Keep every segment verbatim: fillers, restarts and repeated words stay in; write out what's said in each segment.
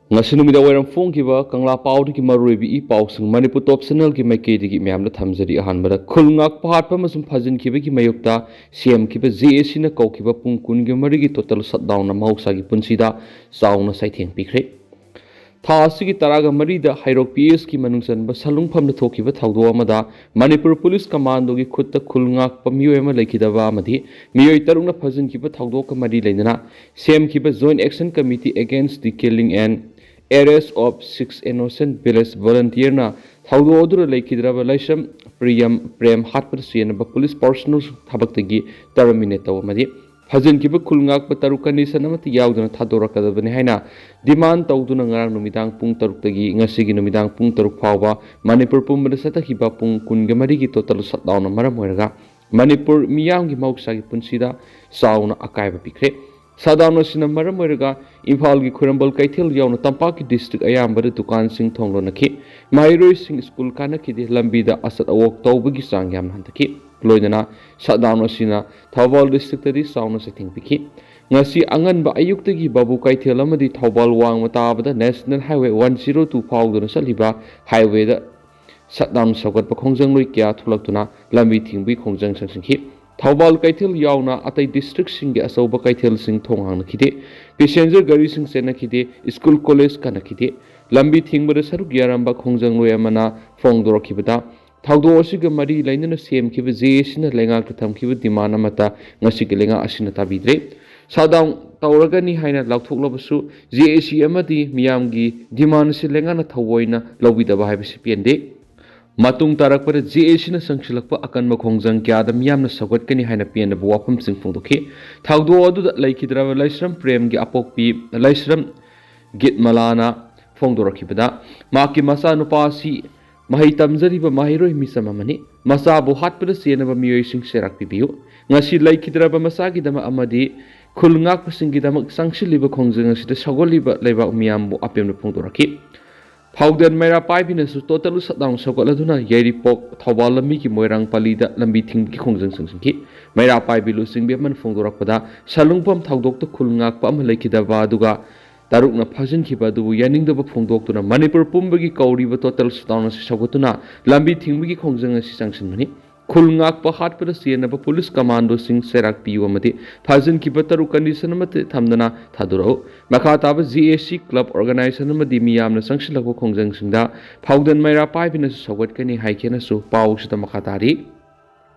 ꯉꯁꯤ ꯅꯨꯃꯤꯗꯥꯡ ꯋꯥꯏꯔꯝ ꯐꯣꯡꯈꯤꯕ ꯀꯪꯂꯥ ꯄꯥꯎꯗꯒꯤ ꯃꯔꯨꯑꯣꯏꯕ ꯏ ꯄꯥꯎꯁꯤꯡ ꯃꯅꯤꯄꯨꯔ ꯇꯣꯞ ꯆꯦꯅꯦꯜꯒꯤ ꯃꯥꯏꯀꯩꯗꯒꯤ ꯃꯌꯥꯝꯗ ꯊꯝꯖꯔꯤ꯫ ꯑꯍꯥꯟꯕꯗ, ꯈꯨꯜ ꯉꯥꯛꯄ ꯍꯥꯠꯄ ꯑꯃꯁꯨꯡ ꯐꯥꯖꯤꯟꯈꯤꯕꯒꯤ ꯃꯥꯌꯣꯛꯇ ꯁꯦꯝꯈꯤꯕ ꯖꯦ ꯑꯦ ꯁꯤꯅ ꯀꯧꯈꯤꯕ ꯄꯨꯡ ꯀꯨꯟꯒ ꯃꯔꯤꯒꯤ ꯇꯣꯇꯦꯜ ꯁꯠꯗꯥꯎꯟꯅ ꯃꯍꯧꯁꯥꯒꯤ ꯄꯨꯟꯁꯤꯗ ꯆꯥꯎꯅ ꯆꯩꯊꯦꯡ ꯄꯤꯈ꯭ꯔꯦ꯫ ꯊꯥ ꯑꯁꯤꯒꯤ ꯇꯔꯥꯒ ꯃꯔꯤꯗ ꯍꯩꯔꯣꯛ ꯄꯤ ꯑꯦꯁꯀꯤ ꯃꯅꯨꯡ ꯆꯟꯕ ꯁꯂꯨꯡꯐꯝꯗ ꯊꯣꯛꯈꯤꯕ ꯊꯧꯗꯣꯛ ꯑꯃꯗ ꯃꯅꯤꯄꯨꯔ ꯄꯨꯂꯤꯁ ꯀꯃꯥꯟꯗꯣꯒꯤ ꯈꯨꯠꯇ ꯈꯨꯜ ꯉꯥꯛꯄ ꯃꯤꯑꯣꯏ ꯑꯃ ꯂꯩꯈꯤꯗꯕ ꯑꯃꯗꯤ ꯃꯤꯑꯣꯏ ꯇꯔꯨꯛꯅ ꯐꯥꯖꯤꯟꯈꯤꯕ ꯊꯧꯗꯣꯛꯀ ꯃꯔꯤ ꯂꯩꯅꯅ ꯁꯦꯝꯈꯤꯕ Joint Action Committee Against the Killing and Arrest of Six Innocent Village Volunteerꯅ ꯊꯧꯗꯣꯛ ꯑꯗꯨꯗ ꯂꯩꯈꯤꯗ꯭ꯔꯕ ꯂꯥꯏꯁ꯭ꯔꯝ ꯄ꯭ꯔꯤꯌꯝ ꯄ꯭ꯔꯦꯝ ꯍꯥꯠꯄꯗ ꯆꯦꯟꯅꯕ ꯄꯨꯂꯤꯁ ꯄꯥꯔꯁꯣꯅꯦꯜ ꯊꯕꯛꯇꯒꯤ ꯇꯔꯃꯤꯅꯦꯠ ꯇꯧꯕ ꯑꯃꯗꯤ ꯐꯥꯖꯤꯟꯈꯤꯕ ꯈꯨꯜ ꯉꯥꯛꯄ ꯇꯔꯨꯛ ꯀꯟꯗꯤꯁꯟ ꯑꯃꯠꯇ ꯌꯥꯎꯗꯅ ꯊꯥꯗꯣꯔꯛꯀꯗꯕꯅꯤ ꯍꯥꯏꯅ ꯗꯤꯃꯥꯟ ꯇꯧꯗꯨꯅ ꯉꯔꯥꯡ ꯅꯨꯃꯤꯗꯥꯡ ꯄꯨꯡ ꯇꯔꯨꯛꯇꯒꯤ ꯉꯁꯤꯒꯤ ꯅꯨꯃꯤꯗꯥꯡ ꯄꯨꯡ ꯇꯔꯨꯛ ꯐꯥꯎꯕ ꯃꯅꯤꯄꯨꯔ ꯄꯨꯝꯕꯗ ꯆꯠꯊꯈꯤꯕ ꯄꯨꯡ ꯀꯨꯟꯒ ꯃꯔꯤꯒꯤ ꯇꯣꯇꯦꯜ ꯁꯠꯗꯥꯎꯟꯅ ꯃꯔꯝ ꯑꯣꯏꯔꯒ ꯃꯅꯤꯄꯨꯔ ꯃꯤꯌꯥꯝꯒꯤ ꯃꯍꯧꯁꯥꯒꯤ ꯄꯨꯟꯁꯤꯗ ꯆꯥꯎꯅ ꯑꯀꯥꯏꯕ ꯄꯤꯈ꯭ꯔꯦ꯫ ꯁꯠꯗꯥꯎꯟ ꯑꯁꯤꯅ ꯃꯔꯝ ꯑꯣꯏꯔꯒ ꯏꯝꯐꯥꯜꯒꯤ ꯈ꯭ꯋꯥꯏꯔꯝꯕꯟ ꯀꯩꯊꯦꯜ ꯌꯥꯎꯅ ꯇꯝꯄꯥꯛꯀꯤ ꯗꯤꯁꯇ꯭ꯔꯤꯛ ꯑꯌꯥꯝꯕꯗ ꯗꯨꯀꯥꯟꯁꯤꯡ ꯊꯣꯡ ꯂꯣꯟꯅꯈꯤ꯫ ꯃꯍꯩꯔꯣꯏꯁꯤꯡ ꯁ꯭ꯀꯨꯜ ꯀꯥꯅꯈꯤꯗꯦ꯫ ꯂꯝꯕꯤꯗ ꯑꯆꯠ ꯑꯋꯣꯛ ꯇꯧꯕꯒꯤ ꯆꯥꯡ ꯌꯥꯝꯅ ꯍꯟꯊꯈꯤ꯫ ꯂꯣꯏꯅꯅ ꯁꯠꯗꯥꯎꯟ ꯑꯁꯤꯅ ꯊꯧꯕꯥꯜ ꯗꯤꯁꯇ꯭ꯔꯤꯛꯇꯗꯤ ꯆꯥꯎꯅ ꯆꯩꯊꯦꯡ ꯄꯤꯈꯤ꯫ ꯉꯁꯤ ꯑꯉꯟꯕ ꯑꯌꯨꯛꯇꯒꯤ ꯕꯥꯕꯨ ꯀꯩꯊꯦꯜ ꯑꯃꯗꯤ ꯊꯧꯕꯥꯜ ꯋꯥꯡꯃ ꯇꯥꯕꯗ national highway one zero two ꯐꯥꯎꯗꯨꯅ ꯆꯠꯂꯤꯕ ꯍꯥꯏꯋꯦꯗ ꯁꯠꯗꯥꯎꯟ ꯁꯧꯒꯠꯄ ꯈꯣꯡꯖꯪ ꯂꯣꯏ ꯀꯌꯥ ꯊꯣꯛꯂꯛꯇꯨꯅ ꯂꯝꯕꯤ ꯊꯤꯡꯕꯒꯤ ꯈꯣꯡꯖꯪ ꯆꯪꯁꯤꯟꯈꯤ꯫ ꯊꯧꯕꯥꯜ ꯀꯩꯊꯦꯜ ꯌꯥꯎꯅ ꯑꯇꯩ ꯗꯤꯁꯇ꯭ꯔꯤꯛꯁꯤꯡꯒꯤ ꯑꯆꯧꯕ ꯀꯩꯊꯦꯜꯁꯤꯡ ꯊꯣꯡ ꯍꯥꯡꯅꯈꯤꯗꯦ꯫ ꯄꯦꯁꯦꯟꯖꯔ ꯒꯥꯔꯤꯁꯤꯡ ꯆꯦꯟꯅꯈꯤꯗꯦ꯫ School college ꯀꯥꯅꯈꯤꯗꯦ꯫ ꯂꯝꯕꯤ ꯊꯤꯡꯕꯗ ꯁꯔꯨꯛ ꯌꯥꯔꯝꯕ ꯈꯣꯡꯖꯪꯂꯣꯏ ꯑꯃꯅ ꯐꯣꯡꯗꯣꯔꯛꯈꯤꯕꯗ ꯊꯧꯗꯣꯛ ꯑꯁꯤꯒ ꯃꯔꯤ ꯂꯩꯅꯅ ꯁꯦꯝꯈꯤꯕ ꯖꯦ ꯑꯦ ꯁꯤꯅ ꯂꯩꯉꯥꯛꯇ ꯊꯝꯈꯤꯕ ꯗꯤꯃꯥꯟ ꯑꯃꯠꯇ ꯉꯁꯤꯒꯤ ꯂꯩꯉꯥꯛ ꯑꯁꯤꯅ ꯇꯥꯕꯤꯗ꯭ꯔꯦ꯫ ꯁꯠꯗꯥꯎꯟ ꯇꯧꯔꯒꯅꯤ ꯍꯥꯏꯅ ꯂꯥꯎꯊꯣꯛꯂꯕꯁꯨ ꯖꯦ ꯑꯦ ꯁꯤ ꯑꯃꯗꯤ ꯃꯤꯌꯥꯝꯒꯤ ꯗꯤꯃꯥꯟ ꯑꯁꯤ ꯂꯩꯉꯥꯛꯅ ꯊꯑꯣꯏꯅ ꯂꯧꯕꯤꯗꯕ ꯍꯥꯏꯕꯁꯤ ꯄꯦꯟꯗꯦ꯫ ꯃꯇꯨꯡ ꯇꯥꯔꯛꯄꯗ ꯖꯦ ꯑꯦ ꯁꯤꯅ ꯆꯪꯁꯤꯜꯂꯛꯄ ꯑꯀꯟꯕ ꯈꯣꯡꯖꯪ ꯀꯌꯥꯗ ꯃꯤꯌꯥꯝꯅ ꯁꯧꯒꯠꯀꯅꯤ ꯍꯥꯏꯅ ꯄꯦꯟꯗꯕ ꯋꯥꯐꯝꯁꯤꯡ ꯐꯣꯡꯗꯣꯛꯈꯤ꯫ ꯊꯧꯗꯣꯛ ꯑꯗꯨꯗ ꯂꯩꯈꯤꯗ꯭ꯔꯕ ꯂꯥꯏꯁ꯭ꯔꯝ ꯄ꯭ꯔꯦꯝꯒꯤ ꯑꯄꯣꯛꯄꯤ ꯂꯥꯏꯁ꯭ꯔꯝ ꯒꯤꯠꯃꯂꯥꯅ ꯐꯣꯡꯗꯣꯔꯛꯈꯤꯕꯗ, ꯃꯍꯥꯛꯀꯤ ꯃꯆꯥꯅꯨꯄꯥ ꯑꯁꯤ ꯃꯍꯩ ꯇꯝꯖꯔꯤꯕ ꯃꯍꯩꯔꯣꯏ ꯃꯤꯆꯝ ꯑꯃꯅꯤ꯫ ꯃꯆꯥꯕꯨ ꯍꯥꯠꯄꯗ ꯆꯦꯟꯅꯕ ꯃꯤꯑꯣꯏꯁꯤꯡ ꯆꯩꯔꯥꯛ ꯄꯤꯕꯤꯌꯨ꯫ ꯉꯁꯤ ꯂꯩꯈꯤꯗ꯭ꯔꯕ ꯃꯆꯥꯒꯤꯗꯃꯛ ꯑꯃꯗꯤ ꯈꯨꯜ ꯉꯥꯛꯄꯁꯤꯡꯒꯤꯗꯃꯛ ꯆꯪꯁꯤꯜꯂꯤꯕ ꯈꯣꯡꯖꯪ ꯑꯁꯤꯗ ꯁꯧꯒꯠꯂꯤꯕ ꯂꯩꯕꯥꯛ ꯃꯤꯌꯥꯝꯕꯨ ꯑꯄꯦꯟꯕ ꯐꯣꯡꯗꯣꯔꯛꯈꯤ꯫ ꯐꯥꯎꯗꯦꯟ ꯃꯩꯔꯥ ꯄꯥꯏꯕꯤꯅꯁꯨ ꯇꯣꯇꯦꯜ ꯁꯠꯗꯥꯎꯟ ꯁꯧꯒꯠꯂꯗꯨꯅ ꯌꯥꯏꯔꯤꯄꯣꯛ ꯊꯧꯕꯥꯜ ꯂꯝꯕꯤꯒꯤ ꯃꯣꯏꯔꯥꯡ ꯄꯜꯂꯤꯗ ꯂꯝꯕꯤ ꯊꯤꯡꯕꯒꯤ ꯈꯣꯡꯖꯪ ꯆꯪꯁꯤꯟꯈꯤ꯫ ꯃꯩꯔꯥ ꯄꯥꯏꯕꯤ ꯂꯨꯆꯤꯡꯕꯤ ꯑꯃꯅ ꯐꯣꯡꯗꯣꯔꯛꯄꯗ ꯁꯂꯨꯡꯐꯝ ꯊꯧꯗꯣꯛꯇ ꯈꯨꯜ ꯉꯥꯛꯄ ꯑꯃ ꯂꯩꯈꯤꯗꯕ ꯑꯗꯨꯒ ꯇꯔꯨꯛꯅ ꯐꯥꯖꯤꯟꯈꯤꯕ ꯑꯗꯨꯕꯨ ꯌꯥꯅꯤꯡꯗꯕ ꯐꯣꯡꯗꯣꯛꯇꯨꯅ ꯃꯅꯤꯄꯨꯔ ꯄꯨꯝꯕꯒꯤ ꯀꯧꯔꯤꯕ ꯇꯣꯇꯦꯜ ꯁꯣꯗꯥꯎꯟ ꯑꯁꯤ ꯁꯧꯒꯠꯇꯨꯅ ꯂꯝꯕꯤ ꯊꯤꯡꯕꯒꯤ ꯈꯣꯡꯖꯪ ꯑꯁꯤ ꯆꯪꯁꯤꯟꯕꯅꯤ꯫ ꯈꯨꯜ ꯉꯥꯛꯄ ꯍꯥꯠꯄꯗ ꯆꯦꯟꯅꯕ ꯄꯨꯂꯤꯁ ꯀꯃꯥꯟꯗꯣꯁꯤꯡ ꯆꯩꯔꯥꯛ ꯄꯤꯌꯨ ꯑꯃꯗꯤ ꯐꯥꯖꯤꯟꯈꯤꯕ ꯇꯔꯨꯛ ꯀꯟꯗꯤꯁꯟ ꯑꯃꯠꯇ ꯊꯝꯗꯅ ꯊꯥꯗꯣꯔꯛꯎ꯫ ꯃꯈꯥ ꯇꯥꯕ ꯖꯤ ꯑꯦ ꯁꯤ ꯀ꯭ꯂꯕ ꯑꯣꯔꯒꯅꯥꯏꯖꯦꯁꯟ ꯑꯃꯗꯤ ꯃꯤꯌꯥꯝꯅ ꯆꯪꯁꯤꯜꯂꯛꯄ ꯈꯣꯡꯖꯪꯁꯤꯡꯗ ꯐꯥꯎꯗꯟ ꯃꯩꯔꯥ ꯄꯥꯏꯕꯤꯅꯁꯨ ꯁꯧꯒꯠꯀꯅꯤ ꯍꯥꯏꯈꯤꯅꯁꯨ ꯄꯥꯎꯁꯤꯗ ꯃꯈꯥ ꯇꯥꯔꯤ꯫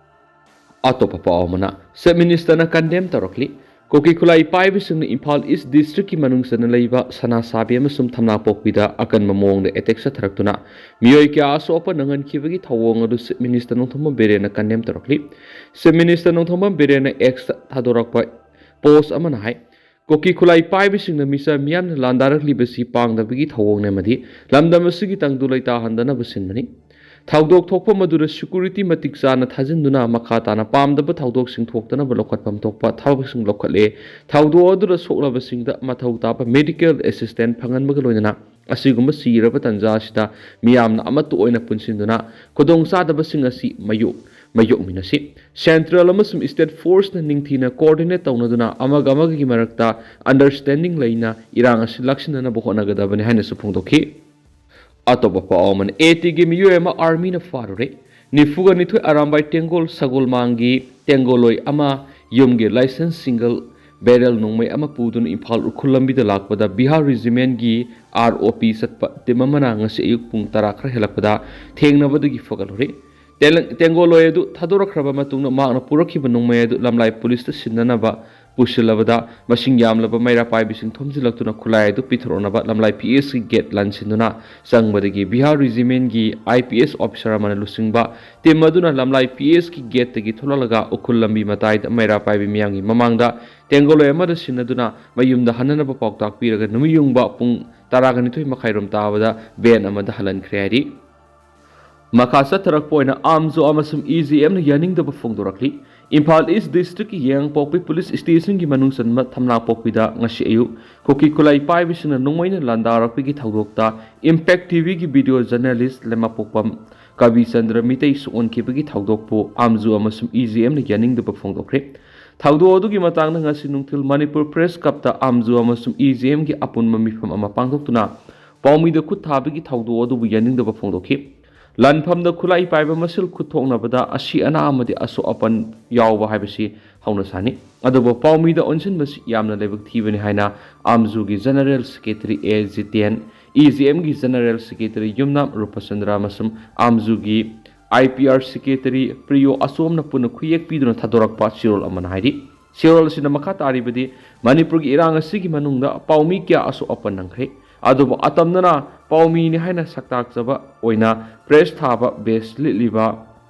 ꯑꯇꯣꯞꯄ ꯄꯥꯎ ꯑꯃꯅ, ꯆꯤꯐ ꯃꯤꯅꯤꯁꯇꯔꯅ ꯀꯟꯗꯦꯝ ꯇꯧꯔꯛꯂꯤ꯫ ꯀꯨꯀꯤ ꯈꯨꯠꯂꯥꯏ ꯄꯥꯏꯕꯁꯤꯡꯅ ꯏꯝꯐꯥꯜ ꯏꯁ ꯗꯤꯁꯇ꯭ꯔꯤꯛꯀꯤ ꯃꯅꯨꯡ ꯆꯟꯅ ꯂꯩꯕ ꯁꯅꯥꯁꯥꯕꯤ ꯑꯃꯁꯨꯡ ꯊꯝꯅꯥꯄꯣꯛꯄꯤꯗ ꯑꯀꯟꯕ ꯃꯑꯣꯡꯗ ꯑꯦꯇꯦꯛ ꯆꯠꯊꯔꯛꯇꯨꯅ ꯃꯤꯑꯣꯏ ꯀꯌꯥ ꯑꯁꯣꯛ ꯑꯄꯟ ꯅꯪꯍꯟꯈꯤꯕꯒꯤ ꯊꯧꯑꯣꯡ ꯑꯗꯨ ꯆꯤꯐ ꯃꯤꯅꯤꯁꯇꯔ ꯅꯣꯡꯊꯣꯝꯕꯝ ꯕꯤꯔꯦꯟꯅ ꯀꯟꯗꯦꯝ ꯇꯧꯔꯛꯂꯤ꯫ ꯆꯤꯐ ꯃꯤꯅꯤꯁꯇꯔ ꯅꯣꯡꯊꯣꯝꯕꯝ ꯕꯤꯔꯦꯟꯅ ꯑꯦꯛꯁꯇ ꯊꯥꯗꯣꯔꯛꯄ ꯄꯣꯁ ꯑꯃꯅ ꯍꯥꯏ, ꯀꯨꯀꯤ ꯈꯨꯠꯂꯥꯏ ꯄꯥꯏꯕꯁꯤꯡꯅ ꯃꯤꯆꯝ ꯃꯤꯌꯥꯝꯅ ꯂꯥꯟꯗꯥꯔꯛꯂꯤꯕꯁꯤ ꯄꯥꯡꯗꯕꯒꯤ ꯊꯧꯑꯣꯡꯅꯤ ꯑꯃꯗꯤ ꯂꯝꯗꯝ ꯑꯁꯤꯒꯤ ꯇꯪꯗꯨ ꯂꯩꯇꯥꯍꯟꯗꯅꯕ ꯁꯤꯟꯕꯅꯤ꯫ ꯊꯧꯗꯣꯛ ꯊꯣꯛꯄ ꯃꯗꯨꯗ ꯁꯦꯀ꯭ꯌꯨꯔꯤꯇꯤ ꯃꯇꯤꯛ ꯆꯥꯅ ꯊꯥꯖꯤꯟꯗꯨꯅ ꯃꯈꯥ ꯇꯥꯅ ꯄꯥꯝꯗꯕ ꯊꯧꯗꯣꯛꯁꯤꯡ ꯊꯣꯛꯇꯅꯕ ꯂꯧꯈꯠꯐꯝ ꯊꯣꯛꯄ ꯊꯕꯛꯁꯤꯡ ꯂꯧꯈꯠꯂꯦ꯫ ꯊꯧꯗꯣꯛ ꯑꯗꯨꯗ ꯁꯣꯛꯂꯕꯁꯤꯡꯗ ꯃꯊꯧ ꯇꯥꯕ ꯃꯦꯗꯤꯀꯦꯜ ꯑꯦꯁꯤꯁꯇꯦꯟ ꯐꯪꯍꯟꯕꯒ ꯂꯣꯏꯅꯅ ꯑꯁꯤꯒꯨꯝꯕ ꯆꯤꯔꯕ ꯇꯥꯟꯖꯥ ꯑꯁꯤꯗ ꯃꯤꯌꯥꯝꯅ ꯑꯃꯠꯇ ꯑꯣꯏꯅ ꯄꯨꯟꯁꯤꯟꯗꯨꯅ ꯈꯨꯗꯣꯡꯆꯥꯗꯕꯁꯤꯡ ꯑꯁꯤ ꯃꯥꯌꯣꯛ-, ꯃꯥꯌꯣꯛꯃꯤꯟꯅꯁꯤ꯫ ꯁꯦꯟꯇ꯭ꯔꯦꯜ ꯑꯃꯁꯨꯡ ꯁ꯭ꯇꯦꯠ ꯐꯣꯔꯁꯅ ꯅꯤꯡꯊꯤꯅ ꯀꯣꯑꯣꯔꯗꯤꯅꯦꯠ ꯇꯧꯅꯗꯨꯅ ꯑꯃꯒ ꯑꯃꯒꯒꯤ ꯃꯔꯛꯇ ꯑꯟꯗꯔꯁ꯭ꯇꯦꯟꯗꯤꯡ ꯂꯩꯅ ꯏꯔꯥꯡ ꯑꯁꯤ ꯂꯥꯛꯁꯤꯟꯅꯅꯕ ꯍꯣꯠꯅꯒꯗꯕꯅꯤ ꯍꯥꯏꯅꯁꯨ ꯐꯣꯡꯗꯣꯛꯈꯤ꯫ ꯑꯇꯣꯞꯄ ꯄꯥꯎ ꯑꯃꯅ, ꯑꯦꯇꯤꯒꯤ ꯃꯤꯑꯣꯏ ꯑꯃ ꯑꯥꯔꯃꯤꯅ ꯐꯥꯔꯨꯔꯦ꯫ ꯅꯤꯐꯨꯒ ꯅꯤꯊꯣꯏ ꯑꯔꯥꯝꯕꯥꯏ ꯇꯦꯡꯒꯣꯜ ꯁꯒꯣꯜꯃꯥꯡꯒꯤ ꯇꯦꯡꯒꯣꯂꯣꯏ ꯑꯃ ꯌꯨꯝꯒꯤ ꯂꯥꯏꯁꯦꯟꯁ ꯁꯤꯡꯒꯜ ꯕꯦꯔꯦꯜ ꯅꯣꯡꯃꯩ ꯑꯃ ꯄꯨꯗꯨꯅ ꯏꯝꯐꯥꯜ ꯎꯈ꯭ꯔꯨꯜ ꯂꯝꯕꯤꯗ ꯂꯥꯛꯄꯗ ꯕꯤꯍꯥꯔ ꯔꯤꯖꯤꯃꯦꯟꯒꯤ ꯑꯥꯔ ꯑꯣ ꯄꯤ ꯆꯠꯄ ꯇꯤꯝ ꯑꯃꯅ ꯉꯁꯤ ꯑꯌꯨꯛ ꯄꯨꯡ ꯇꯔꯥ ꯈꯔ ꯍꯦꯜꯂꯛꯄꯗ ꯊꯦꯡꯅꯕꯗꯒꯤ ꯐꯒꯠꯂꯨꯔꯦ꯫ ꯇꯦꯂꯪ-, ꯇꯦꯡꯒꯣꯂꯣꯏ ꯑꯗꯨ ꯊꯥꯗꯣꯔꯛꯈ꯭ꯔꯕ ꯃꯇꯨꯡꯗ ꯃꯍꯥꯛꯅ ꯄꯨꯔꯛꯈꯤꯕ ꯅꯣꯡꯃꯩ ꯑꯗꯨ ꯂꯝꯂꯥꯏ ꯄꯨꯂꯤꯁꯇ ꯁꯤꯟꯅꯅꯕ ꯄꯨꯁꯤꯜꯂꯕꯗ ꯃꯁꯤꯡ ꯌꯥꯝꯂꯕ ꯃꯩꯔꯥ ꯄꯥꯏꯕꯤꯁꯤꯡ ꯊꯣꯝꯖꯤꯜꯂꯛꯇꯨꯅ ꯈꯨꯠꯂꯥꯏ ꯑꯗꯨ ꯄꯤꯊꯣꯔꯛꯅꯕ ꯂꯝꯂꯥꯏ ꯄꯤ ꯑꯦꯁꯀꯤ ꯒꯦꯠ ꯂꯥꯟꯁꯤꯟꯗꯨꯅ ꯆꯪꯕꯗꯒꯤ ꯕꯤꯍꯥꯔ ꯔꯤꯖꯤꯃꯦꯟꯒꯤ ꯑꯥꯏ ꯄꯤ ꯑꯦꯁ ꯑꯣꯐꯤꯁꯥꯔ ꯑꯃꯅ ꯂꯨꯆꯤꯡꯕ ꯇꯤꯝ ꯑꯗꯨꯅ ꯂꯝꯂꯥꯏ ꯄꯤ ꯑꯦꯁꯀꯤ ꯒꯦꯠꯇꯒꯤ ꯊꯣꯛꯂꯛꯂꯒ ꯎꯈ꯭ꯔꯨꯜ ꯂꯝꯕꯤ ꯃꯇꯥꯏꯗ ꯃꯩꯔꯥ ꯄꯥꯏꯕꯤ ꯃꯤꯌꯥꯝꯒꯤ ꯃꯃꯥꯡꯗ ꯇꯦꯡꯒꯣꯂꯣꯏ ꯑꯃꯗ ꯁꯤꯟꯅꯗꯨꯅ ꯃꯌꯨꯝꯗ ꯍꯟꯅꯅꯕ ꯄꯥꯎꯇꯥꯛ ꯄꯤꯔꯒ ꯅꯨꯃꯤꯠ ꯌꯨꯡꯕ ꯄꯨꯡ ꯇꯔꯥꯒ ꯅꯤꯊꯣꯏ ꯃꯈꯥꯏꯔꯣꯝ ꯇꯥꯕꯗ ꯚꯦꯟ ꯑꯃꯗ ꯍꯜꯍꯟꯈ꯭ꯔꯦ ꯍꯥꯏꯔꯤ꯫ ꯃꯈꯥ ꯆꯠꯊꯔꯛꯄ ꯑꯣꯏꯅ ꯑꯥꯝꯖꯣ ꯑꯃꯁꯨꯡ ꯏ ꯖꯤ ꯑꯦꯝꯅ ꯌꯥꯅꯤꯡꯗꯕ ꯐꯣꯡꯗꯣꯔꯛꯂꯤ꯫ ꯏꯝꯐꯥꯜ ꯏꯁ ꯗꯤꯁꯇ꯭ꯔꯤꯛꯀꯤ ꯌꯦꯡꯉꯥꯡꯄꯣꯛꯄꯤ ꯄꯨꯂꯤꯁ ꯁ꯭ꯇꯦꯁꯟꯒꯤ ꯃꯅꯨꯡ ꯆꯟꯕ ꯊꯝꯅꯥꯄꯣꯛꯄꯤꯗ ꯉꯁꯤ ꯑꯌꯨꯛ ꯀꯨꯀꯤ ꯈꯨꯠꯂꯥꯏ ꯄꯥꯏꯕꯁꯤꯡꯅ ꯅꯣꯡꯃꯩꯅ ꯂꯥꯟꯗꯥꯔꯛꯄꯒꯤ ꯊꯧꯗꯣꯛꯇ ꯏꯝꯄꯦꯛ ꯇꯤ ꯚꯤꯒꯤ ꯚꯤꯗꯤꯑꯣ ꯖꯔꯅꯦꯂꯤꯁ ꯂꯩꯃꯄꯣꯛꯄꯝ ꯀꯕꯤꯆꯟꯗ꯭ꯔ ꯃꯤꯇꯩ ꯁꯣꯛꯍꯟꯈꯤꯕꯒꯤ ꯊꯧꯗꯣꯛꯄꯨ ꯑꯥꯝꯖꯣ ꯑꯃꯁꯨꯡ ꯏ ꯖꯤ ꯑꯦꯝꯅ ꯌꯥꯅꯤꯡꯗꯕ ꯐꯣꯡꯗꯣꯛꯈ꯭ꯔꯦ꯫ ꯊꯧꯗꯣꯛ ꯑꯗꯨꯒꯤ ꯃꯇꯥꯡꯗ ꯉꯁꯤ ꯅꯨꯡꯊꯤꯜ ꯃꯅꯤꯄꯨꯔ ꯄ꯭ꯔꯦꯁ ꯀ꯭ꯂꯕꯇ ꯑꯥꯝꯖꯨ ꯑꯃꯁꯨꯡ ꯏ ꯖꯤ ꯑꯦꯝꯒꯤ ꯑꯄꯨꯟꯕ ꯃꯤꯐꯝ ꯑꯃ ꯄꯥꯡꯊꯣꯛꯇꯨꯅ ꯄꯥꯎꯃꯤꯗ ꯈꯨꯠ ꯊꯥꯕꯒꯤ ꯊꯧꯗꯣꯛ ꯑꯗꯨꯕꯨ ꯌꯥꯅꯤꯡꯗꯕ ꯐꯣꯡꯗꯣꯛꯈꯤ꯫ ꯂꯥꯟꯐꯝꯗ ꯈꯨꯠꯂꯥꯏ ꯄꯥꯏꯕ ꯃꯁꯦꯜ ꯈꯨꯠ ꯊꯣꯛꯅꯕꯗ ꯑꯁꯤ ꯑꯅꯥ ꯑꯃꯗꯤ ꯑꯁꯣꯛ ꯑꯄꯟ ꯌꯥꯎꯕ ꯍꯥꯏꯕꯁꯤ ꯍꯧꯅ ꯁꯥꯅꯤ꯫ ꯑꯗꯨꯕꯨ ꯄꯥꯎꯃꯤꯗ ꯑꯣꯟꯁꯤꯟꯕꯁꯤ ꯌꯥꯝꯅ ꯂꯥꯏꯕꯛ ꯊꯤꯕꯅꯤ ꯍꯥꯏꯅ ꯑꯥꯝꯖꯨꯒꯤ ꯖꯦꯅꯔꯦꯜ ꯁꯦꯀ꯭ꯔꯦꯇꯔꯤ ꯑꯦ ꯖꯤꯇꯦꯟ, ꯏ ꯖꯤ ꯑꯦꯝꯒꯤ ꯖꯦꯅꯔꯦꯜ ꯁꯦꯀ꯭ꯔꯦꯇꯔꯤ ꯌꯨꯝꯅꯥꯝ ꯔꯨꯄꯆꯟꯗ꯭ꯔ ꯑꯃꯁꯨꯡ ꯑꯥꯝꯖꯨꯒꯤ ꯑꯥꯏ ꯄꯤ ꯑꯥꯔ ꯁꯦꯀ꯭ꯔꯦꯇꯔꯤ ꯄ꯭ꯔꯤꯌꯣ ꯑꯁꯣꯝꯅ ꯄꯨꯟꯅ ꯈꯨꯌꯦꯛ ꯄꯤꯗꯨꯅ ꯊꯥꯗꯣꯔꯛꯄ ꯆꯦꯔꯣꯜ ꯑꯃꯅ ꯍꯥꯏꯔꯤ꯫ ꯆꯦꯔꯣꯜ ꯑꯁꯤꯅ ꯃꯈꯥ ꯇꯥꯔꯤꯕꯗꯤ, ꯃꯅꯤꯄꯨꯔꯒꯤ ꯏꯔꯥꯡ ꯑꯁꯤꯒꯤ ꯃꯅꯨꯡꯗ ꯄꯥꯎꯃꯤ ꯀꯌꯥ ꯑꯁꯣꯛ ꯑꯄꯟ ꯅꯪꯈ꯭ꯔꯦ꯫ ꯑꯗꯨꯕꯨ ꯑꯇꯝꯅꯅ ꯄꯥꯎꯃꯤꯅꯤ ꯍꯥꯏꯅ ꯁꯛꯇꯥꯛꯆꯕ ꯑꯣꯏꯅ ꯄ꯭ꯔꯦꯁ ꯊꯥꯕ ꯕꯦꯁ ꯂꯤꯠꯂꯤꯕ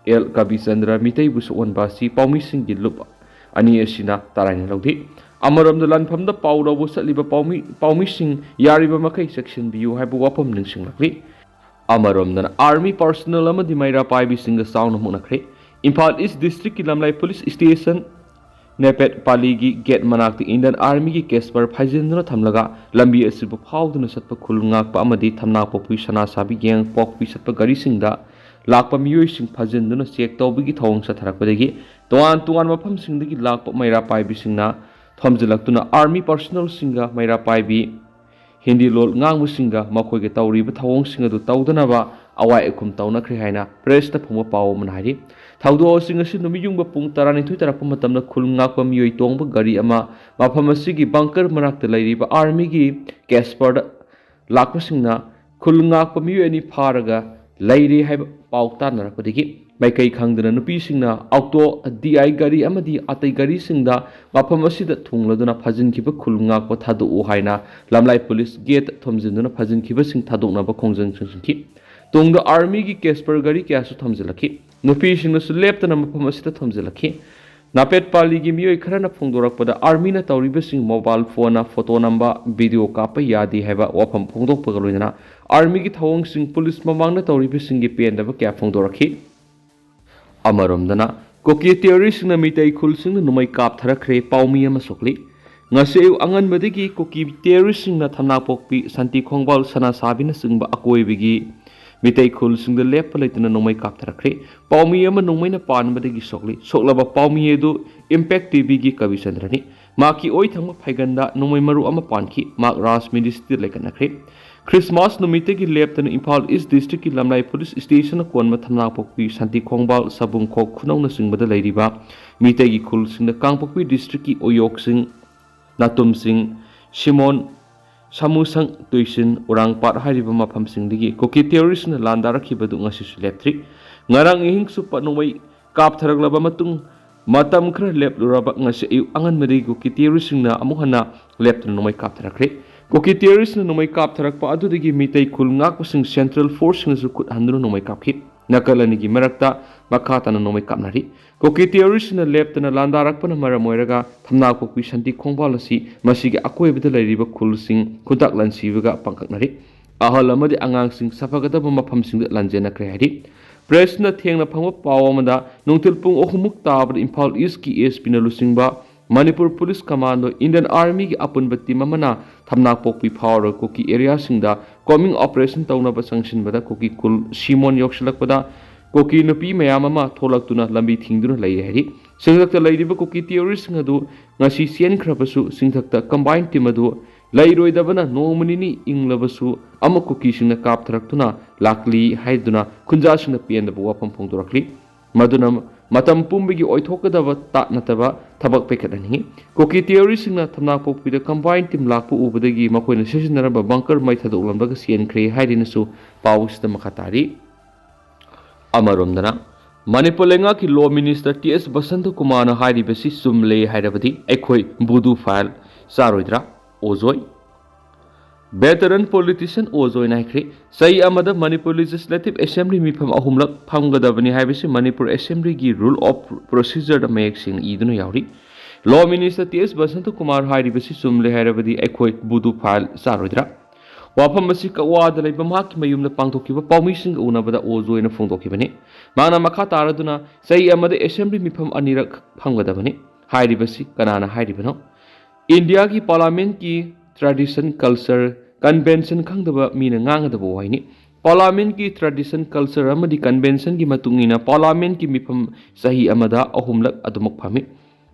ꯑꯦꯜ ꯀꯕꯤꯆꯟꯗ꯭ꯔ ꯃꯤꯇꯩꯕꯨ ꯁꯣꯛꯍꯟꯕ ꯑꯁꯤ ꯄꯥꯎꯃꯤꯁꯤꯡꯒꯤ ꯂꯨꯞ ꯑꯅꯤ ꯑꯁꯤꯅ ꯇꯔꯥꯏꯅ ꯂꯧꯗꯦ꯫ ꯑꯃꯔꯣꯝꯗ ꯂꯥꯟꯐꯝꯗ ꯄꯥꯎ ꯂꯧꯕ ꯆꯠꯂꯤꯕ ꯄꯥꯎꯃꯤ, ꯄꯥꯎꯃꯤꯁꯤꯡ ꯌꯥꯔꯤꯕ ꯃꯈꯩ ꯆꯦꯛꯁꯤꯟꯕꯤꯌꯨ ꯍꯥꯏꯕ ꯋꯥꯐꯝ ꯅꯤꯡꯁꯤꯡꯂꯛꯂꯤ꯫ ꯑꯃꯔꯣꯝꯗꯅ ꯑꯥꯔꯃꯤ ꯄꯥꯔꯁꯣꯅꯦꯜ ꯑꯃꯗꯤ ꯃꯩꯔꯥ ꯄꯥꯏꯕꯤꯁꯤꯡꯒ ꯆꯥꯎꯅ ꯃꯨꯛꯅꯈ꯭ꯔꯦ꯫ ꯏꯝꯐꯥꯜ ꯏꯁ ꯗꯤꯁꯇ꯭ꯔꯤꯛꯀꯤ ꯂꯝꯂꯥꯏ ꯄꯨꯂꯤꯁ ꯁ꯭ꯇꯦꯁꯟ ꯅꯦꯄꯦꯠ ꯄꯥꯂꯤꯒꯤ ꯒꯦꯠ ꯃꯅꯥꯛꯇ ꯏꯟꯗꯤꯌꯟ ꯑꯥꯔꯃꯤꯒꯤ ꯀꯦꯁꯄꯔ ꯐꯥꯏꯖꯤꯟꯗꯨꯅ ꯊꯝꯂꯒ ꯂꯝꯕꯤ ꯑꯁꯤꯕꯨ ꯐꯥꯎꯗꯨꯅ ꯆꯠꯄ ꯈꯨꯜ ꯉꯥꯛꯄ ꯑꯃꯗꯤ ꯊꯝꯅꯥꯄꯣꯛꯄꯤ, ꯁꯅꯥꯁꯥꯕꯤ, ꯌꯦꯡꯄꯣꯛꯄꯤ ꯆꯠꯄ ꯒꯥꯔꯤꯁꯤꯡꯗ ꯂꯥꯛꯄ ꯃꯤꯑꯣꯏꯁꯤꯡ ꯐꯥꯖꯤꯟꯗꯨꯅ ꯆꯦꯛ ꯇꯧꯕꯒꯤ ꯊꯧꯑꯣꯡ ꯆꯠꯊꯔꯛꯄꯗꯒꯤ ꯇꯣꯉꯥꯟ ꯇꯣꯉꯥꯟꯕ ꯃꯐꯝꯁꯤꯡꯗꯒꯤ ꯂꯥꯛꯄ ꯃꯩꯔꯥ ꯄꯥꯏꯕꯤꯁꯤꯡꯅ ꯊꯣꯝꯖꯤꯜꯂꯛꯇꯨꯅ ꯑꯥꯔꯃꯤ ꯄꯥꯔꯁꯣꯅꯦꯜꯁꯤꯡꯒ ꯃꯩꯔꯥ ꯄꯥꯏꯕꯤ ꯍꯤꯟꯗꯤ ꯂꯣꯜ ꯉꯥꯡꯕꯁꯤꯡꯒ ꯃꯈꯣꯏꯒ ꯇꯧꯔꯤꯕ ꯊꯧꯑꯣꯡꯁꯤꯡ ꯑꯗꯨ ꯇꯧꯗꯅꯕ ꯑꯋꯥꯏ ꯑꯈꯨꯝ ꯇꯧꯅꯈ꯭ꯔꯦ ꯍꯥꯏꯅ ꯄ꯭ꯔꯦꯁꯇ ꯐꯣꯡꯕ ꯄꯥꯎ ꯑꯃꯅ ꯍꯥꯏꯔꯤ꯫ ꯊꯧꯗꯣꯛꯁꯤꯡ ꯑꯁꯤ ꯅꯨꯃꯤꯠ ꯌꯨꯡꯕ ꯄꯨꯡ ꯇꯔꯥꯅꯤꯊꯣꯏ ꯇꯥꯔꯛꯄ ꯃꯇꯝꯗ ꯈꯨꯜ ꯉꯥꯛꯄ ꯃꯤꯑꯣꯏ ꯇꯣꯡꯕ ꯒꯥꯔꯤ ꯑꯃ ꯃꯐꯝ ꯑꯁꯤꯒꯤ ꯕꯪꯀꯔ ꯃꯅꯥꯛꯇ ꯂꯩꯔꯤꯕ ꯑꯥꯔꯃꯤꯒꯤ ꯀꯦꯁꯄꯔꯗ ꯂꯥꯛꯄꯁꯤꯡꯅ ꯈꯨꯜ ꯉꯥꯛꯄ ꯃꯤꯑꯣꯏ ꯑꯅꯤ ꯐꯥꯔꯒ ꯂꯩꯔꯦ ꯍꯥꯏꯕ ꯄꯥꯎ ꯇꯥꯟꯅꯔꯛꯄꯗꯒꯤ ꯃꯥꯏꯀꯩ ꯈꯪꯗꯅ ꯅꯨꯄꯤꯁꯤꯡꯅ ꯑꯣꯛꯇꯣ, ꯗꯤ ꯑꯥꯏ ꯒꯥꯔꯤ ꯑꯃꯗꯤ ꯑꯇꯩ ꯒꯥꯔꯤꯁꯤꯡꯗ ꯃꯐꯝ ꯑꯁꯤꯗ ꯊꯨꯡꯂꯗꯨꯅ ꯐꯥꯖꯤꯟꯈꯤꯕ ꯈꯨꯜ ꯉꯥꯛꯄ ꯊꯥꯗꯣꯛꯎ ꯍꯥꯏꯅ ꯂꯝꯂꯥꯏ ꯄꯨꯂꯤꯁ ꯒꯦꯠ ꯊꯣꯝꯖꯤꯟꯗꯨꯅ ꯐꯥꯖꯤꯟꯈꯤꯕꯁꯤꯡ ꯊꯥꯗꯣꯛꯅꯕ ꯈꯣꯡꯖꯪ ꯆꯪꯁꯤꯟꯈꯤ꯫ ꯇꯨꯡꯗ ꯑꯥꯔꯃꯤꯒꯤ ꯀꯦꯁꯄꯔ ꯒꯥꯔꯤ ꯀꯌꯥꯁꯨ ꯊꯝꯖꯤꯜꯂꯛꯈꯤ꯫ ꯅꯨꯄꯤꯁꯤꯡꯅꯁꯨ ꯂꯦꯞꯇꯅ ꯃꯐꯝ ꯑꯁꯤꯗ ꯊꯝꯖꯤꯜꯂꯛꯈꯤ꯫ ꯅꯥꯄꯦꯠ ꯄꯥꯂꯤꯒꯤ ꯃꯤꯑꯣꯏ ꯈꯔꯅ ꯐꯣꯡꯗꯣꯔꯛꯄꯗ ꯑꯥꯔꯃꯤꯅ ꯇꯧꯔꯤꯕꯁꯤꯡ ꯃꯣꯕꯥꯏꯜ ꯐꯣꯟꯅ ꯐꯣꯇꯣ ꯅꯝꯕ, ꯚꯤꯗꯤꯑꯣ ꯀꯥꯞꯄ ꯌꯥꯗꯦ ꯍꯥꯏꯕ ꯋꯥꯐꯝ ꯐꯣꯡꯗꯣꯛꯄꯒ ꯂꯣꯏꯅꯅ ꯑꯥꯔꯃꯤꯒꯤ ꯊꯧꯑꯣꯡꯁꯤꯡ ꯄꯨꯂꯤꯁ ꯃꯃꯥꯡꯗ ꯇꯧꯔꯤꯕꯁꯤꯡꯒꯤ ꯄꯦꯟꯗꯕ ꯀꯌꯥ ꯐꯣꯡꯗꯣꯔꯛꯈꯤ꯫ ꯑꯃꯔꯣꯝꯗꯅ ꯀꯨꯀꯤ ꯇꯦꯔꯣꯔꯤꯁꯁꯤꯡꯅ ꯃꯤꯇꯩ ꯈꯨꯜꯁꯤꯡꯗ ꯅꯣꯡꯃꯩ ꯀꯥꯞꯊꯔꯛꯈ꯭ꯔꯦ, ꯄꯥꯎꯃꯤ ꯑꯃ ꯁꯣꯛꯂꯤ꯫ ꯉꯁꯤ ꯑꯌꯨꯛ ꯑꯉꯟꯕꯗꯒꯤ ꯀꯨꯀꯤ ꯇꯦꯔꯣꯔꯤꯁꯁꯤꯡꯅ ꯊꯝꯅꯥꯄꯣꯛꯄꯤ, ꯁꯥꯟꯇꯤ ꯈꯣꯡꯕꯥꯜ, ꯁꯅꯥꯁꯥꯕꯤꯅꯆꯤꯡꯕ ꯑꯀꯣꯏꯕꯒꯤ ꯃꯤꯇꯩ ꯈꯨꯜꯁꯤꯡꯗ ꯂꯦꯞꯄ ꯂꯩꯇꯅ ꯅꯣꯡꯃꯩ ꯀꯥꯞꯊꯔꯛꯈ꯭ꯔꯦ꯫ ꯄꯥꯎꯃꯤ ꯑꯃ ꯅꯣꯡꯃꯩꯅ ꯄꯥꯟꯕꯗꯒꯤ ꯁꯣꯛꯂꯤ꯫ ꯁꯣꯛꯂꯕ ꯄꯥꯎꯃꯤ ꯑꯗꯨ ꯏꯝꯄꯦꯛ ꯇꯤꯚꯤꯒꯤ ꯀꯕꯤꯆꯟꯗ꯭ꯔꯅꯤ꯫ ꯃꯍꯥꯛꯀꯤ ꯑꯣꯏ ꯊꯪꯕ ꯐꯩꯒꯟꯗ ꯅꯣꯡꯃꯩ ꯃꯔꯨ ꯑꯃ ꯄꯥꯟꯈꯤ꯫ ꯃꯍꯥꯛ ꯔꯥꯖ ꯃꯤꯅꯤꯁꯇ꯭ꯔꯤꯗ ꯂꯩꯈꯠꯅꯈ꯭ꯔꯦ꯫ ꯈ꯭ꯔꯤꯁꯃꯥꯁ ꯅꯨꯃꯤꯠꯇꯒꯤ ꯂꯦꯞꯇꯅ ꯏꯝꯐꯥꯜ ꯏꯁ ꯗꯤꯁꯇ꯭ꯔꯤꯛꯀꯤ ꯂꯝꯂꯥꯏ ꯄꯨꯂꯤꯁ ꯁ꯭ꯇꯦꯁꯟꯅ ꯀꯣꯟꯕ ꯊꯝꯅꯥꯄꯣꯛꯄꯤ, ꯁꯥꯟꯇꯤ ꯈꯣꯡꯕꯥꯜ, ꯁꯥꯕꯨꯡꯈꯣꯛ, ꯈꯨꯅꯧꯅꯆꯤꯡꯕꯗ ꯂꯩꯔꯤꯕ ꯃꯤꯇꯩꯒꯤ ꯈꯨꯜꯁꯤꯡꯗ ꯀꯥꯡꯄꯣꯛꯄꯤ ꯗꯤꯁꯇ꯭ꯔꯤꯛꯀꯤ ꯑꯣꯌꯣꯛꯁꯤꯡ, ꯅꯥꯇꯨꯝꯁꯤꯡ, ꯁꯤꯃꯣꯟ, ꯁꯥꯃꯨꯁꯪ, ꯇꯨꯏꯁꯤꯟ, ꯎꯔꯥꯡꯄꯥꯠ ꯍꯥꯏꯔꯤꯕ ꯃꯐꯝꯁꯤꯡꯗꯒꯤ ꯀꯨꯀꯤ ꯇꯦꯔꯣꯔꯤꯁꯅ ꯂꯥꯟꯗꯥꯔꯛꯈꯤꯕꯗꯨ ꯉꯁꯤꯁꯨ ꯂꯦꯞꯇ꯭ꯔꯤ꯫ ꯉꯔꯥꯡ ꯑꯍꯤꯡ ꯆꯨꯞꯄ ꯅꯣꯡꯃꯩ ꯀꯥꯞꯊꯔꯛꯂꯕ ꯃꯇꯨꯡ, ꯃꯇꯝ ꯈꯔ ꯂꯦꯞꯂꯨꯔꯕ ꯉꯁꯤ ꯑꯌꯨꯛ ꯑꯉꯟꯕꯗꯒꯤ ꯀꯨꯀꯤ ꯇꯦꯔꯣꯔꯤꯁꯁꯤꯡꯅ ꯑꯃꯨꯛ ꯍꯟꯅ ꯂꯦꯞꯇꯅ ꯅꯣꯡꯃꯩ ꯀꯥꯞꯊꯔꯛꯈ꯭ꯔꯦ꯫ ꯀꯨꯀꯤ ꯇꯦꯔꯣꯔꯤꯁꯅ ꯅꯣꯡꯃꯩ ꯀꯥꯞꯊꯔꯛꯄ ꯑꯗꯨꯗꯒꯤ ꯃꯤꯇꯩ ꯈꯨꯜ ꯉꯥꯛꯄꯁꯤꯡ ꯁꯦꯟꯇ꯭ꯔꯦꯜ ꯐꯣꯔꯁꯁꯤꯡꯅꯁꯨ ꯈꯨꯠ ꯍꯟꯗꯨꯅ ꯅꯣꯡꯃꯩ ꯀꯥꯞꯈꯤ꯫ ꯅꯥꯀꯜ ꯑꯅꯤꯒꯤ ꯃꯔꯛꯇ ꯃꯈꯥ ꯇꯥꯅ ꯅꯣꯡꯃꯩ ꯀꯥꯞꯅꯔꯤ꯫ ꯀꯨꯀꯤ ꯇꯦꯔꯣꯔꯤꯁꯁꯤꯡꯅ ꯂꯦꯞꯇꯅ ꯂꯥꯟꯗꯥꯔꯛꯄꯅ ꯃꯔꯝ ꯑꯣꯏꯔꯒ ꯊꯝꯅꯥꯄꯣꯛꯄꯤ ꯁꯥꯟꯇꯤ ꯈꯣꯡꯕꯥꯜ ꯑꯁꯤ ꯃꯁꯤꯒꯤ ꯑꯀꯣꯏꯕꯗ ꯂꯩꯔꯤꯕ ꯈꯨꯜꯁꯤꯡ ꯈꯨꯟꯇꯥꯛ ꯂꯥꯟꯁꯤꯕꯒ ꯄꯥꯡꯈꯛꯅꯔꯤ꯫ ꯑꯍꯜ ꯑꯃꯗꯤ ꯑꯉꯥꯡꯁꯤꯡ ꯁꯥꯐꯒꯗꯕ ꯃꯐꯝꯁꯤꯡꯗ ꯂꯥꯟꯖꯦꯟꯅꯈ꯭ꯔꯦ ꯍꯥꯏꯔꯤ꯫ ꯄ꯭ꯔꯦꯁꯅ ꯊꯦꯡꯅ ꯐꯪꯕ ꯄꯥꯎ ꯑꯃꯗ ꯅꯨꯡꯊꯤꯜ ꯄꯨꯡ ꯑꯍꯨꯝꯃꯨꯛ ꯇꯥꯕꯗ ꯏꯝꯐꯥꯜ ꯏꯁꯀꯤ ꯑꯦꯁ ꯄꯤꯅ ꯂꯨꯆꯤꯡꯕ ꯃꯅꯤꯄꯨꯔ ꯄꯨꯂꯤꯁ ꯀꯃꯥꯟꯗꯣ, ꯏꯟꯗꯤꯌꯟ ꯑꯥꯔꯃꯤꯒꯤ ꯑꯄꯨꯟꯕ ꯇꯤꯝ ꯑꯃꯅ ꯊꯝꯅꯥꯄꯣꯛꯄꯤ ꯐꯥꯎꯔꯒ ꯀꯨꯀꯤ ꯑꯦꯔꯤꯌꯥꯁꯤꯡꯗ ꯀꯣꯝꯕꯤꯡ ꯑꯣꯄꯔꯦꯁꯟ ꯇꯧꯅꯕ ꯆꯪꯁꯤꯟꯕꯗ ꯀꯨꯀꯤ ꯈꯨꯜ ꯁꯤꯃꯣꯟ ꯌꯧꯁꯤꯜꯂꯛꯄꯗ ꯀꯨꯀꯤ ꯅꯨꯄꯤ ꯃꯌꯥꯝ ꯑꯃ ꯊꯣꯛꯂꯛꯇꯨꯅ ꯂꯝꯕꯤ ꯊꯤꯡꯗꯨꯅ ꯂꯩꯔꯦ ꯍꯥꯏꯔꯤ꯫ ꯆꯤꯡꯊꯛꯇ ꯂꯩꯔꯤꯕ ꯀꯨꯀꯤ ꯇꯦꯔꯣꯔꯤꯁꯁꯤꯡ ꯑꯗꯨ ꯉꯁꯤ ꯆꯦꯟꯈ꯭ꯔꯕꯁꯨ, ꯆꯤꯡꯊꯛꯇ ꯀꯝꯕꯥꯏꯟ ꯇꯤꯝ ꯑꯗꯨ ꯂꯩꯔꯣꯏꯗꯕꯅ ꯅꯣꯡꯃ ꯅꯤꯅꯤ ꯏꯪꯂꯕꯁꯨ ꯑꯃꯨꯛ ꯀꯨꯀꯤꯁꯤꯡꯅ ꯀꯥꯞꯊꯔꯛꯇꯨꯅ ꯂꯥꯛꯂꯤ ꯍꯥꯏꯗꯨꯅ ꯈꯨꯟꯖꯥꯁꯤꯡꯅ ꯄꯦꯟꯗꯕ ꯋꯥꯐꯝ ꯐꯣꯡꯗꯣꯔꯛꯂꯤ꯫ ꯃꯗꯨꯅ ꯃꯇꯝ ꯄꯨꯝꯕꯒꯤ ꯑꯣꯏꯊꯣꯛꯀꯗꯕ ꯇꯥꯠ ꯅꯠꯇꯕ ꯊꯕꯛ ꯄꯥꯏꯈꯠꯍꯟꯅꯤꯡꯏ꯫ ꯀꯨꯀꯤ ꯇꯦꯔꯣꯔꯤꯁꯁꯤꯡꯅ ꯊꯝꯅꯥꯄꯣꯛꯄꯤꯗ ꯀꯝꯕꯥꯏꯟ ꯇꯤꯝ ꯂꯥꯛꯄ ꯎꯕꯗꯒꯤ ꯃꯈꯣꯏꯅ ꯁꯤꯖꯤꯟꯅꯔꯝꯕ ꯕꯪꯀꯔ ꯃꯩ ꯊꯥꯗꯣꯛꯂꯝꯂꯒ ꯆꯦꯟꯈ꯭ꯔꯦ ꯍꯥꯏꯗꯨꯅꯁꯨ ꯄꯥꯎꯁꯤꯗ ꯃꯈꯥ ꯇꯥꯔꯤ꯫ ꯑꯃꯔꯣꯝꯗꯅ, ꯃꯅꯤꯄꯨꯔ ꯂꯩꯉꯥꯛꯀꯤ ꯂꯣ ꯃꯤꯅꯤꯁꯇꯔ ꯇꯤ ꯑꯦꯁ ꯕꯁꯟꯇ ꯀꯨꯃꯥꯔꯅ ꯍꯥꯏꯔꯤꯕꯁꯤ ꯆꯨꯝꯂꯦ ꯍꯥꯏꯔꯕꯗꯤ ꯑꯩꯈꯣꯏ ꯕꯨꯗꯨ ꯐꯥꯏꯜ ꯆꯥꯔꯣꯏꯗ꯭ꯔꯥ, ꯑꯣꯖꯣꯏ? ꯚꯦꯇꯔꯟ ꯄꯣꯂꯤꯇꯤꯁꯤꯌꯟ ꯑꯣꯖꯣꯏꯅ ꯍꯥꯏꯈ꯭ꯔꯦ, ꯆꯍꯤ ꯑꯃꯗ ꯃꯅꯤꯄꯨꯔ ꯂꯦꯖꯤꯁꯂꯦꯇꯤꯚ ꯑꯦꯁꯦꯝꯕ꯭ꯂꯤ ꯃꯤꯐꯝ ꯑꯍꯨꯝꯂꯛ ꯐꯝꯒꯗꯕꯅꯤ ꯍꯥꯏꯕꯁꯤ ꯃꯅꯤꯄꯨꯔ ꯑꯦꯁꯦꯝꯕ꯭ꯂꯤꯒꯤ ꯔꯨꯜ ꯑꯣꯐ ꯄ꯭ꯔꯣꯁꯤꯖꯔꯗ ꯃꯌꯦꯛ ꯁꯦꯡꯅ ꯏꯗꯨꯅ ꯌꯥꯎꯔꯤ꯫ ꯂꯣ ꯃꯤꯅꯤꯁꯇꯔ ꯇꯤ ꯑꯦꯁ ꯕꯁꯟꯇ ꯀꯨꯃꯥꯔ ꯍꯥꯏꯔꯤꯕꯁꯤ ꯆꯨꯝꯂꯦ ꯍꯥꯏꯔꯕꯗꯤ ꯑꯩꯈꯣꯏ ꯕꯨꯗꯨ ꯐꯥꯏꯜ ꯆꯥꯔꯣꯏꯗ꯭ꯔꯥ? ꯋꯥꯐꯝ ꯑꯁꯤ ꯀꯛꯋꯥꯗ ꯂꯩꯕ ꯃꯍꯥꯛꯀꯤ ꯃꯌꯨꯝꯗ ꯄꯥꯡꯊꯣꯛꯈꯤꯕ ꯄꯥꯎꯃꯤꯁꯤꯡꯒ ꯎꯅꯕꯗ ꯑꯣꯖꯣꯏꯅ ꯐꯣꯡꯗꯣꯛꯈꯤꯕꯅꯤ꯫ ꯃꯍꯥꯛꯅ ꯃꯈꯥ ꯇꯥꯔꯗꯨꯅ ꯆꯍꯤ ꯑꯃꯗ ꯑꯦꯁꯦꯝꯕ꯭ꯂꯤ ꯃꯤꯐꯝ ꯑꯅꯤꯔꯛ ꯐꯝꯒꯗꯕꯅꯤ ꯍꯥꯏꯔꯤꯕꯁꯤ ꯀꯅꯥꯅ ꯍꯥꯏꯔꯤꯕꯅꯣ? ꯏꯟꯗꯤꯌꯥꯒꯤ ꯄꯥꯔꯂꯥꯃꯦꯟꯠꯀꯤ ꯇ꯭ꯔꯦꯗꯤꯁꯟ, ꯀꯜꯆꯔ, ꯀꯟꯚꯦꯟꯁꯟ ꯈꯪꯗꯕ ꯃꯤꯅ ꯉꯥꯡꯒꯗꯕ ꯋꯥꯍꯩꯅꯤ꯫ ꯄꯥꯔꯂꯥꯃꯦꯟꯠꯀꯤ tradition, culture ꯑꯃꯗꯤ conventionꯒꯤ ꯃꯇꯨꯡ ꯏꯟꯅ ꯄꯥꯔꯂꯥꯃꯦꯟꯠꯀꯤ ꯃꯤꯐꯝ ꯆꯍꯤ ꯑꯃꯗ ꯑꯍꯨꯝꯂꯛ ꯑꯗꯨꯃꯛ ꯐꯝꯃꯤ꯫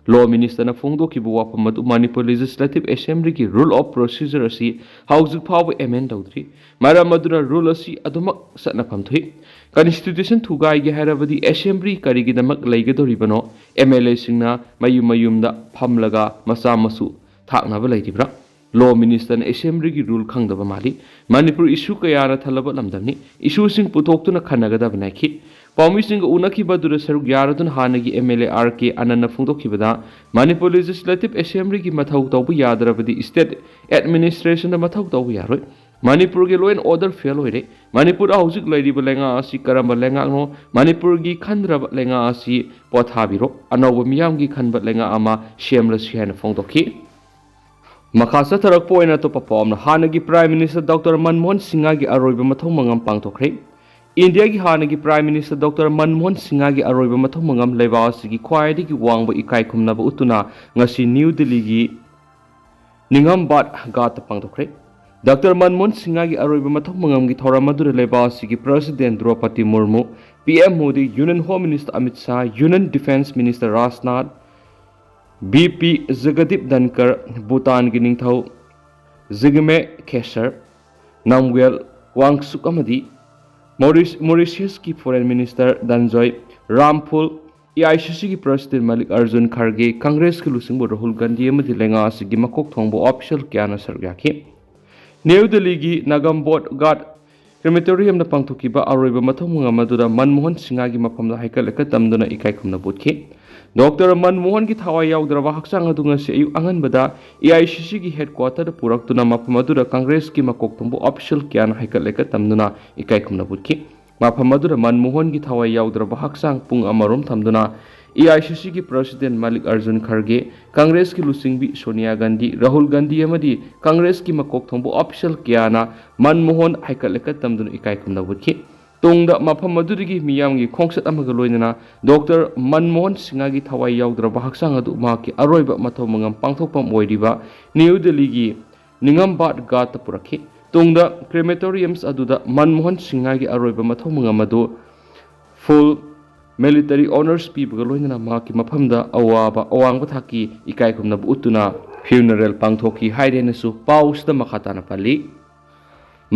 Law Ministerꯅ ꯐꯣꯡꯗꯣꯛꯈꯤꯕ ꯋꯥꯐꯝ ꯑꯗꯨ Manipur Legislative Assemblyꯒꯤ Rule of Procedure ꯑꯁꯤ ꯍꯧꯖꯤꯛ ꯐꯥꯎꯕ amend ꯇꯧꯗ꯭ꯔꯤ꯫ ꯃꯔꯝ ꯑꯗꯨꯅ rule ꯑꯁꯤ ꯑꯗꯨꯃꯛ ꯆꯠꯅꯐꯝ ꯊꯣꯛꯏ꯫ Constitution ꯊꯨꯒꯥꯏꯒꯦ ꯍꯥꯏꯔꯕꯗꯤ Assembly ꯀꯔꯤꯒꯤꯗꯃꯛ ꯂꯩꯒꯗꯧꯔꯤꯕꯅꯣ? MLAꯁꯤꯡꯅ ꯃꯌꯨꯝ ꯃꯌꯨꯝꯗ ꯐꯝꯂꯒ ꯃꯆꯥ ꯃꯁꯨ ꯊꯥꯛꯅꯕ ꯂꯩꯔꯤꯕ꯭ꯔꯥ? Law Ministerꯅ Assemblyꯒꯤ rule ꯈꯪꯗꯕ ꯃꯥꯜꯂꯤ꯫ ꯃꯅꯤꯄꯨꯔ issue ꯀꯌꯥꯅ ꯊꯜꯂꯕ ꯂꯝꯗꯝꯅꯤ꯫ Issueꯁꯤꯡ ꯄꯨꯊꯣꯛꯇꯨꯅ ꯈꯟꯅꯒꯗꯕꯅꯤ ꯍꯥꯏꯈꯤ꯫ ꯄꯥꯎꯃꯤꯁꯤꯡꯒ ꯎꯅꯈꯤꯕ ꯑꯗꯨꯗ ꯁꯔꯨꯛ ꯌꯥꯔꯗꯨꯅ ꯍꯥꯟꯅꯒꯤ MLA R K ꯑꯅꯟꯅ ꯐꯣꯡꯗꯣꯛꯈꯤꯕꯗ, Manipur Legislative Assemblyꯒꯤ ꯃꯊꯧ ꯇꯧꯕ ꯌꯥꯗ꯭ꯔꯕꯗꯤ state administrationꯗ ꯃꯊꯧ ꯇꯧꯕ ꯌꯥꯔꯣꯏ꯫ ꯃꯅꯤꯄꯨꯔꯒꯤ law and order fail ꯑꯣꯏꯔꯦ꯫ ꯃꯅꯤꯄꯨꯔꯗ ꯍꯧꯖꯤꯛ ꯂꯩꯔꯤꯕ ꯂꯩꯉꯥꯛ ꯑꯁꯤ ꯀꯔꯝꯕ ꯂꯩꯉꯥꯛꯅꯣ? ꯃꯅꯤꯄꯨꯔꯒꯤ ꯈꯟꯗ꯭ꯔꯕ ꯂꯩꯉꯥꯛ ꯑꯁꯤ ꯄꯣꯊꯥꯕꯤꯔꯣ꯫ ꯑꯅꯧꯕ ꯃꯤꯌꯥꯝꯒꯤ ꯈꯟꯕ ꯂꯩꯉꯥꯛ ꯑꯃ ꯁꯦꯝꯂꯁꯤ ꯍꯥꯏꯅ ꯐꯣꯡꯗꯣꯛꯈꯤ꯫ ꯃꯈꯥ ꯆꯠꯊꯔꯛꯄ ꯑꯣꯏꯅ ꯑꯇꯣꯞꯄ ꯄꯥꯎ ꯑꯃꯅ, ꯍꯥꯟꯅꯒꯤ Prime Minister Doctor ꯃꯟꯃꯣꯍꯟ ꯁꯤꯡꯍꯒꯤ ꯑꯔꯣꯏꯕ ꯃꯊꯧ ꯃꯉꯝ ꯄꯥꯡꯊꯣꯛꯈ꯭ꯔꯦ꯫ ꯏꯟꯗꯤꯌꯥꯒꯤ ꯍꯥꯟꯅꯒꯤ Prime Minister Doctor ꯃꯟꯃꯣꯍꯟ ꯁꯤꯡꯍꯒꯤ ꯑꯔꯣꯏꯕ ꯃꯊꯧ ꯃꯉꯝ ꯂꯩꯕꯥꯛ ꯑꯁꯤꯒꯤ ꯈ꯭ꯋꯥꯏꯗꯒꯤ ꯋꯥꯡꯕ ꯏꯀꯥꯏ ꯈꯨꯝꯅꯕ ꯎꯠꯇꯨꯅ ꯉꯁꯤ ꯅ꯭ꯌꯨ ꯗꯤꯜꯂꯤꯒꯤ ꯅꯤꯉꯝꯕꯥꯠ ꯒꯥꯠꯇ ꯄꯥꯡꯊꯣꯛꯈ꯭ꯔꯦ꯫ ꯗꯥꯛꯇꯔ ꯃꯟꯃꯣꯍꯟ ꯁꯤꯡꯍꯒꯤ ꯑꯔꯣꯏꯕ ꯃꯊꯧ ꯃꯉꯝꯒꯤ ꯊꯧꯔꯝ ꯑꯗꯨꯗ ꯂꯩꯕꯥꯛ ꯑꯁꯤꯒꯤ President Droupadi Murmu, PM Modi, Union Home Minister Amit Shah, Union Defence Minister Rajnath, V P Jagdeep Dhankhar, ꯚꯨꯇꯥꯟꯒꯤ ꯅꯤꯡꯊꯧ ꯖꯤꯒꯃꯦ ꯈꯦꯁꯔ ꯅꯥꯝꯒ꯭ꯌꯦꯜ ꯋꯥꯡꯆꯨꯛ ꯑꯃꯗꯤ ꯃꯣꯔꯤꯁ-, ꯃꯣꯔꯤꯁꯤꯌꯁꯀꯤ Foreign Minister ꯙꯟꯖꯣꯏ ꯔꯥꯝꯐꯨꯜ, AICCꯒꯤ President ꯃꯜꯂꯤꯛ ꯑꯔꯖꯨꯟ ꯈꯔꯒꯦ, ꯀꯪꯒ꯭ꯔꯦꯁꯀꯤ ꯂꯨꯆꯤꯡꯕ ꯔꯥꯍꯨꯜ ꯒꯥꯟꯙꯤ ꯑꯃꯗꯤ ꯂꯩꯉꯥꯛ ꯑꯁꯤꯒꯤ ꯃꯀꯣꯛ ꯊꯣꯡꯕ official ꯀꯌꯥꯅ ꯁꯔꯨꯛ ꯌꯥꯈꯤ꯫ ꯅ꯭ꯌꯨ ꯗꯤꯜꯂꯤꯒꯤ ꯅꯒꯝꯕꯣꯠ ꯒꯥꯠ Crematoriumꯗ ꯄꯥꯡꯊꯣꯛꯈꯤꯕ ꯑꯔꯣꯏꯕ ꯃꯊꯧ ꯃꯉꯝ ꯑꯗꯨꯗ ꯃꯟꯃꯣꯍꯟ ꯁꯤꯡꯍꯒꯤ ꯃꯐꯝꯗ ꯍꯩꯀꯠ ꯂꯩꯀꯠ ꯇꯝꯗꯨꯅ ꯏꯀꯥꯏ ꯈꯨꯝꯅꯕ ꯎꯠꯈꯤ꯫ ꯗꯥꯛꯇꯔ ꯃꯟꯃꯣꯍꯟꯒꯤ ꯊꯋꯥꯏ ꯌꯥꯎꯗ꯭ꯔꯕ ꯍꯛꯆꯥꯡ ꯑꯗꯨ ꯉꯁꯤ ꯑꯌꯨꯛ ꯑꯉꯟꯕꯗ AICCꯒꯤ headquarterꯗ ꯄꯨꯔꯛꯇꯨꯅ ꯃꯐꯝ ꯑꯗꯨꯗ ꯀꯪꯒ꯭ꯔꯦꯁꯀꯤ ꯃꯀꯣꯛ ꯊꯣꯡꯕ official ꯀꯌꯥꯅ ꯍꯩꯀꯠ ꯂꯩꯀꯠ ꯇꯝꯗꯨꯅ ꯏꯀꯥꯏ ꯈꯨꯝꯅꯕ ꯎꯠꯈꯤ꯫ ꯃꯐꯝ ꯑꯗꯨꯗ ꯃꯟꯃꯣꯍꯟꯒꯤ ꯊꯋꯥꯏ ꯌꯥꯎꯗ꯭ꯔꯕ ꯍꯛꯆꯥꯡ ꯄꯨꯡ ꯑꯃꯔꯣꯝ ꯊꯝꯗꯨꯅ AICCꯒꯤ President ꯃꯜꯂꯤꯛ ꯑꯔꯖꯨꯟ ꯈꯔꯒꯦ, ꯀꯪꯒ꯭ꯔꯦꯁꯀꯤ ꯂꯨꯆꯤꯡꯕꯤ ꯁꯣꯅꯤꯌꯥ ꯒꯥꯟꯙꯤ, ꯔꯥꯍꯨꯜ ꯒꯥꯟꯙꯤ ꯑꯃꯗꯤ ꯀꯪꯒ꯭ꯔꯦꯁꯀꯤ ꯃꯀꯣꯛ ꯊꯣꯡꯕ official ꯀꯌꯥꯅ ꯃꯟꯃꯣꯍꯟ ꯍꯩꯀꯠ ꯂꯩꯀꯠ ꯇꯝꯗꯨꯅ ꯏꯀꯥꯏ ꯈꯨꯝꯅꯕ ꯎꯠꯈꯤ꯫ ꯇꯨꯡꯗ ꯃꯐꯝ ꯑꯗꯨꯗꯒꯤ ꯃꯤꯌꯥꯝꯒꯤ ꯈꯣꯡꯆꯠ ꯑꯃꯒ ꯂꯣꯏꯅꯅ ꯗꯥꯛꯇꯔ ꯃꯟꯃꯣꯍꯟ ꯁꯤꯡꯍꯒꯤ ꯊꯋꯥꯏ ꯌꯥꯎꯗ꯭ꯔꯕ ꯍꯛꯆꯥꯡ ꯑꯗꯨ ꯃꯍꯥꯛꯀꯤ ꯑꯔꯣꯏꯕ ꯃꯊꯧ ꯃꯉꯝ ꯄꯥꯡꯊꯣꯛꯐꯝ ꯑꯣꯏꯔꯤꯕ ꯅ꯭ꯌꯨ ꯗꯤꯜꯂꯤꯒꯤ ꯅꯤꯉꯝꯕꯥꯠ ꯒꯥꯠꯇ ꯄꯨꯔꯛꯈꯤ꯫ ꯇꯨꯡꯗ crematoriums ꯑꯗꯨꯗ ꯃꯟꯃꯣꯍꯟ ꯁꯤꯡꯍꯒꯤ ꯑꯔꯣꯏꯕ ꯃꯊꯧ ꯃꯉꯝ ꯑꯗꯨ full military honours ꯄꯤꯕꯒ ꯂꯣꯏꯅꯅ ꯃꯍꯥꯛꯀꯤ ꯃꯐꯝꯗ ꯑꯋꯥꯕ ꯑꯋꯥꯡꯕ ꯊꯥꯛꯀꯤ ꯏꯀꯥꯏ ꯈꯨꯝꯅꯕ ꯎꯠꯇꯨꯅ funeral ꯄꯥꯡꯊꯣꯛꯈꯤ ꯍꯥꯏꯔꯦꯅꯁꯨ ꯄꯥꯎꯁꯤꯗ ꯃꯈꯥ ꯇꯥꯅ ꯄꯜꯂꯤ꯫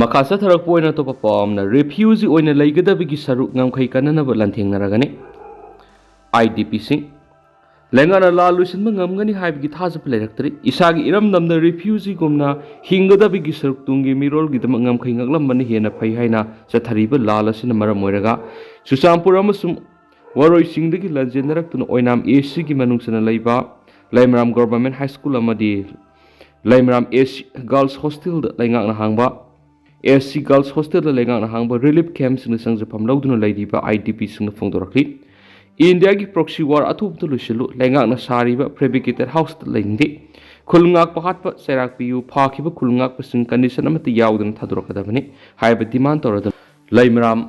ꯃꯈꯥ ꯆꯠꯊꯔꯛꯄ ꯑꯣꯏꯅ ꯑꯇꯣꯞꯄ ꯄꯥꯎ ꯑꯃꯅ refugee ꯑꯣꯏꯅ ꯂꯩꯒꯗꯕꯒꯤ ꯁꯔꯨꯛ ꯉꯝꯈꯩ ꯀꯟꯅꯅꯕ ꯂꯥꯟꯊꯦꯡꯅꯔꯒꯅꯤ꯫ IDPꯁꯤꯡ ꯂꯩꯉꯥꯛꯅ ꯂꯥꯜ ꯂꯣꯏꯁꯤꯟꯕ ꯉꯝꯒꯅꯤ ꯍꯥꯏꯕꯒꯤ ꯊꯥꯖꯕ ꯂꯩꯔꯛꯇ꯭ꯔꯤ꯫ ꯏꯁꯥꯒꯤ ꯏꯔꯝꯗꯝꯗ refugeeꯒꯨꯝꯅ ꯍꯤꯡꯒꯗꯕꯒꯤ ꯁꯔꯨꯛ ꯇꯨꯡꯒꯤ ꯃꯤꯔꯣꯜꯒꯤꯗꯃꯛ ꯉꯝꯈꯩ ꯉꯥꯛꯂꯝꯕꯅ ꯍꯦꯟꯅ ꯐꯩ ꯍꯥꯏꯅ ꯆꯠꯊꯔꯤꯕ ꯂꯥꯜ ꯑꯁꯤꯅ ꯃꯔꯝ ꯑꯣꯏꯔꯒ ꯆꯨꯔꯆꯥꯟꯄꯨꯔ ꯑꯃꯁꯨꯡ ꯋꯥꯔꯣꯏꯁꯤꯡꯗꯒꯤ ꯂꯥꯟꯖꯦꯟꯅꯔꯛꯇꯨꯅ ꯑꯣꯏꯅꯥꯝ ACꯒꯤ ꯃꯅꯨꯡ ꯆꯟꯅ ꯂꯩꯕ ꯂꯩꯃꯔꯥꯝ Government High School ꯑꯃꯗꯤ ꯂꯩꯃꯔꯥꯝ AC Girls Hostelꯗ ꯂꯩꯉꯥꯛꯅ ꯍꯥꯡꯕ AC Girls Hostelꯗ ꯂꯩꯉꯥꯛꯅ ꯍꯥꯡꯕ relief campꯁꯤꯡꯗ ꯆꯪꯖꯐꯝ ꯂꯧꯗꯨꯅ ꯂꯩꯔꯤꯕ IDPꯁꯤꯡꯅ ꯐꯣꯡꯗꯣꯔꯛꯂꯤ꯫ ꯏꯟꯗꯤꯌꯥꯒꯤ proxy war ꯑꯊꯨꯕꯗ ꯂꯣꯏꯁꯤꯜꯂꯨ, ꯂꯩꯉꯥꯛꯅ ꯁꯥꯔꯤꯕ fabricated houseꯇ ꯂꯩꯅꯤꯡꯗꯦ, ꯈꯨꯜ ꯉꯥꯛꯄ ꯍꯥꯠꯄ ꯆꯩꯔꯥꯛ ꯄꯤꯌꯨ, ꯐꯥꯈꯤꯕ ꯈꯨꯜ ꯉꯥꯛꯄꯁꯤꯡ condition ꯑꯃꯠꯇ ꯌꯥꯎꯗꯅ ꯊꯥꯗꯣꯔꯛꯀꯗꯕꯅꯤ ꯍꯥꯏꯕ demand ꯇꯧꯔꯗꯨꯅ ꯂꯩꯃꯔꯥꯝ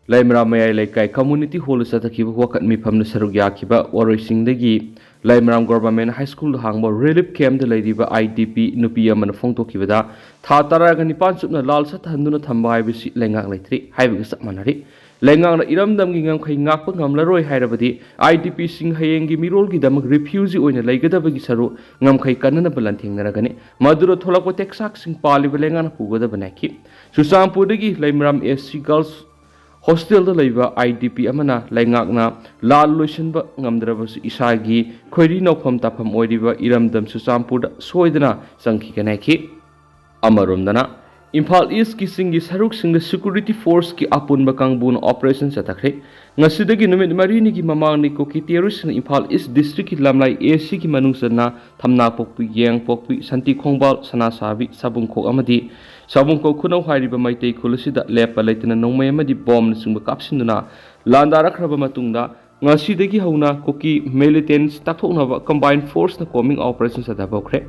ꯂꯩꯃꯔꯥꯝ ꯃꯌꯥꯏ ꯂꯩꯀꯥꯏ community hallꯗ ꯆꯠꯊꯈꯤꯕ ꯋꯥꯀꯠ ꯃꯤꯐꯝꯗ ꯁꯔꯨꯛ ꯌꯥꯈꯤꯕ ꯋꯥꯔꯣꯏꯁꯤꯡꯗꯒꯤ ꯂꯩꯃꯔꯥꯝ Government High Schoolꯗ ꯍꯥꯡꯕ relief campꯇ ꯂꯩꯔꯤꯕ IDP ꯅꯨꯄꯤ ꯑꯃꯅ ꯐꯣꯡꯗꯣꯛꯈꯤꯕꯗ, ꯊꯥ ꯇꯔꯥꯒ ꯅꯤꯄꯥꯟ ꯆꯨꯞꯅ ꯂꯥꯜ ꯁꯠꯊꯍꯟꯗꯨꯅ ꯊꯝꯕ ꯍꯥꯏꯕꯁꯤ ꯂꯩꯉꯥꯛ ꯂꯩꯇ꯭ꯔꯤ ꯍꯥꯏꯕꯒ ꯆꯞ ꯃꯥꯟꯅꯔꯤ꯫ ꯂꯩꯉꯥꯛꯅ ꯏꯔꯝꯗꯝꯒꯤ ꯉꯝꯈꯩ ꯉꯥꯛꯄ ꯉꯝꯂꯔꯣꯏ ꯍꯥꯏꯔꯕꯗꯤ IDPꯁꯤꯡ ꯍꯌꯦꯡꯒꯤ ꯃꯤꯔꯣꯜꯒꯤꯗꯃꯛ refugee ꯑꯣꯏꯅ ꯂꯩꯒꯗꯕꯒꯤ ꯁꯔꯨꯛ ꯉꯝꯈꯩ ꯀꯟꯅꯅꯕ ꯂꯥꯟꯊꯦꯡꯅꯔꯒꯅꯤ꯫ ꯃꯗꯨꯗ ꯊꯣꯛꯂꯛꯄ ꯇꯦꯛꯆꯥꯛꯁꯤꯡ ꯄꯥꯜꯂꯤꯕ ꯂꯩꯉꯥꯛꯅ ꯄꯨꯒꯗꯕ ꯅꯥꯏꯈꯤ꯫ ꯆꯨꯔꯆꯥꯟꯄꯨꯔꯗꯒꯤ ꯂꯩꯃꯔꯥꯝ AC Girls Hostelꯗ ꯂꯩꯕ IDP ꯑꯃꯅ ꯂꯩꯉꯥꯛꯅ ꯂꯥꯜ ꯂꯣꯏꯁꯤꯟꯕ ꯉꯝꯗ꯭ꯔꯕꯁꯨ ꯏꯁꯥꯒꯤ ꯈꯣꯏꯔꯤ ꯅꯧꯐꯝ ꯇꯥꯐꯝ ꯑꯣꯏꯔꯤꯕ ꯏꯔꯝꯗꯝ ꯆꯨꯔꯆꯥꯟꯄꯨꯔꯗ ꯁꯣꯏꯗꯅ ꯆꯪꯈꯤꯒꯅꯤ ꯍꯥꯏꯈꯤ꯫ ꯑꯃꯔꯣꯝꯗꯅ, ꯏꯝꯐꯥꯜ Eastꯀꯤ ꯆꯤꯡꯒꯤ ꯁꯔꯨꯛꯁꯤꯡꯗ security forceꯀꯤ ꯑꯄꯨꯟꯕ ꯀꯥꯡꯕꯨꯅ operation ꯆꯠꯊꯈ꯭ꯔꯦ꯫ ꯉꯁꯤꯗꯒꯤ ꯅꯨꯃꯤꯠ ꯃꯔꯤꯅꯤꯒꯤ ꯃꯃꯥꯡꯗ ꯀꯨꯀꯤ terroristꯅ ꯏꯝꯐꯥꯜ East Districtꯀꯤ ꯂꯝꯂꯥꯏ ACꯒꯤ ꯃꯅꯨꯡ ꯆꯟꯅ ꯊꯝꯅꯥꯄꯣꯛꯄꯤ, ꯌꯦꯡꯄꯣꯛꯄꯤ, ꯁꯟꯇꯤ ꯈꯣꯡꯕꯥꯜ, ꯁꯅꯥꯁꯥꯕꯤ, ꯁꯥꯕꯨꯡꯈꯣꯛ ꯑꯃꯗꯤ ꯁꯥꯕꯨꯡꯈꯣꯛ ꯈꯨꯅꯧ ꯍꯥꯏꯔꯤꯕ ꯃꯩꯇꯩ ꯈꯨꯜ ꯑꯁꯤꯗ ꯂꯦꯞꯄ ꯂꯩꯇꯅ ꯅꯣꯡꯃꯩ ꯑꯃꯗꯤ ꯕꯣꯝꯅꯆꯤꯡꯕ ꯀꯥꯞꯁꯤꯟꯗꯨꯅ ꯂꯥꯟꯗꯥꯔꯛꯈ꯭ꯔꯕ ꯃꯇꯨꯡꯗ, ꯉꯁꯤꯗꯒꯤ ꯍꯧꯅ ꯀꯨꯀꯤ militants ꯇꯥꯛꯊꯣꯛꯅꯕ combined forceꯅ combing operation ꯆꯠꯊꯕ ꯍꯧꯈ꯭ꯔꯦ꯫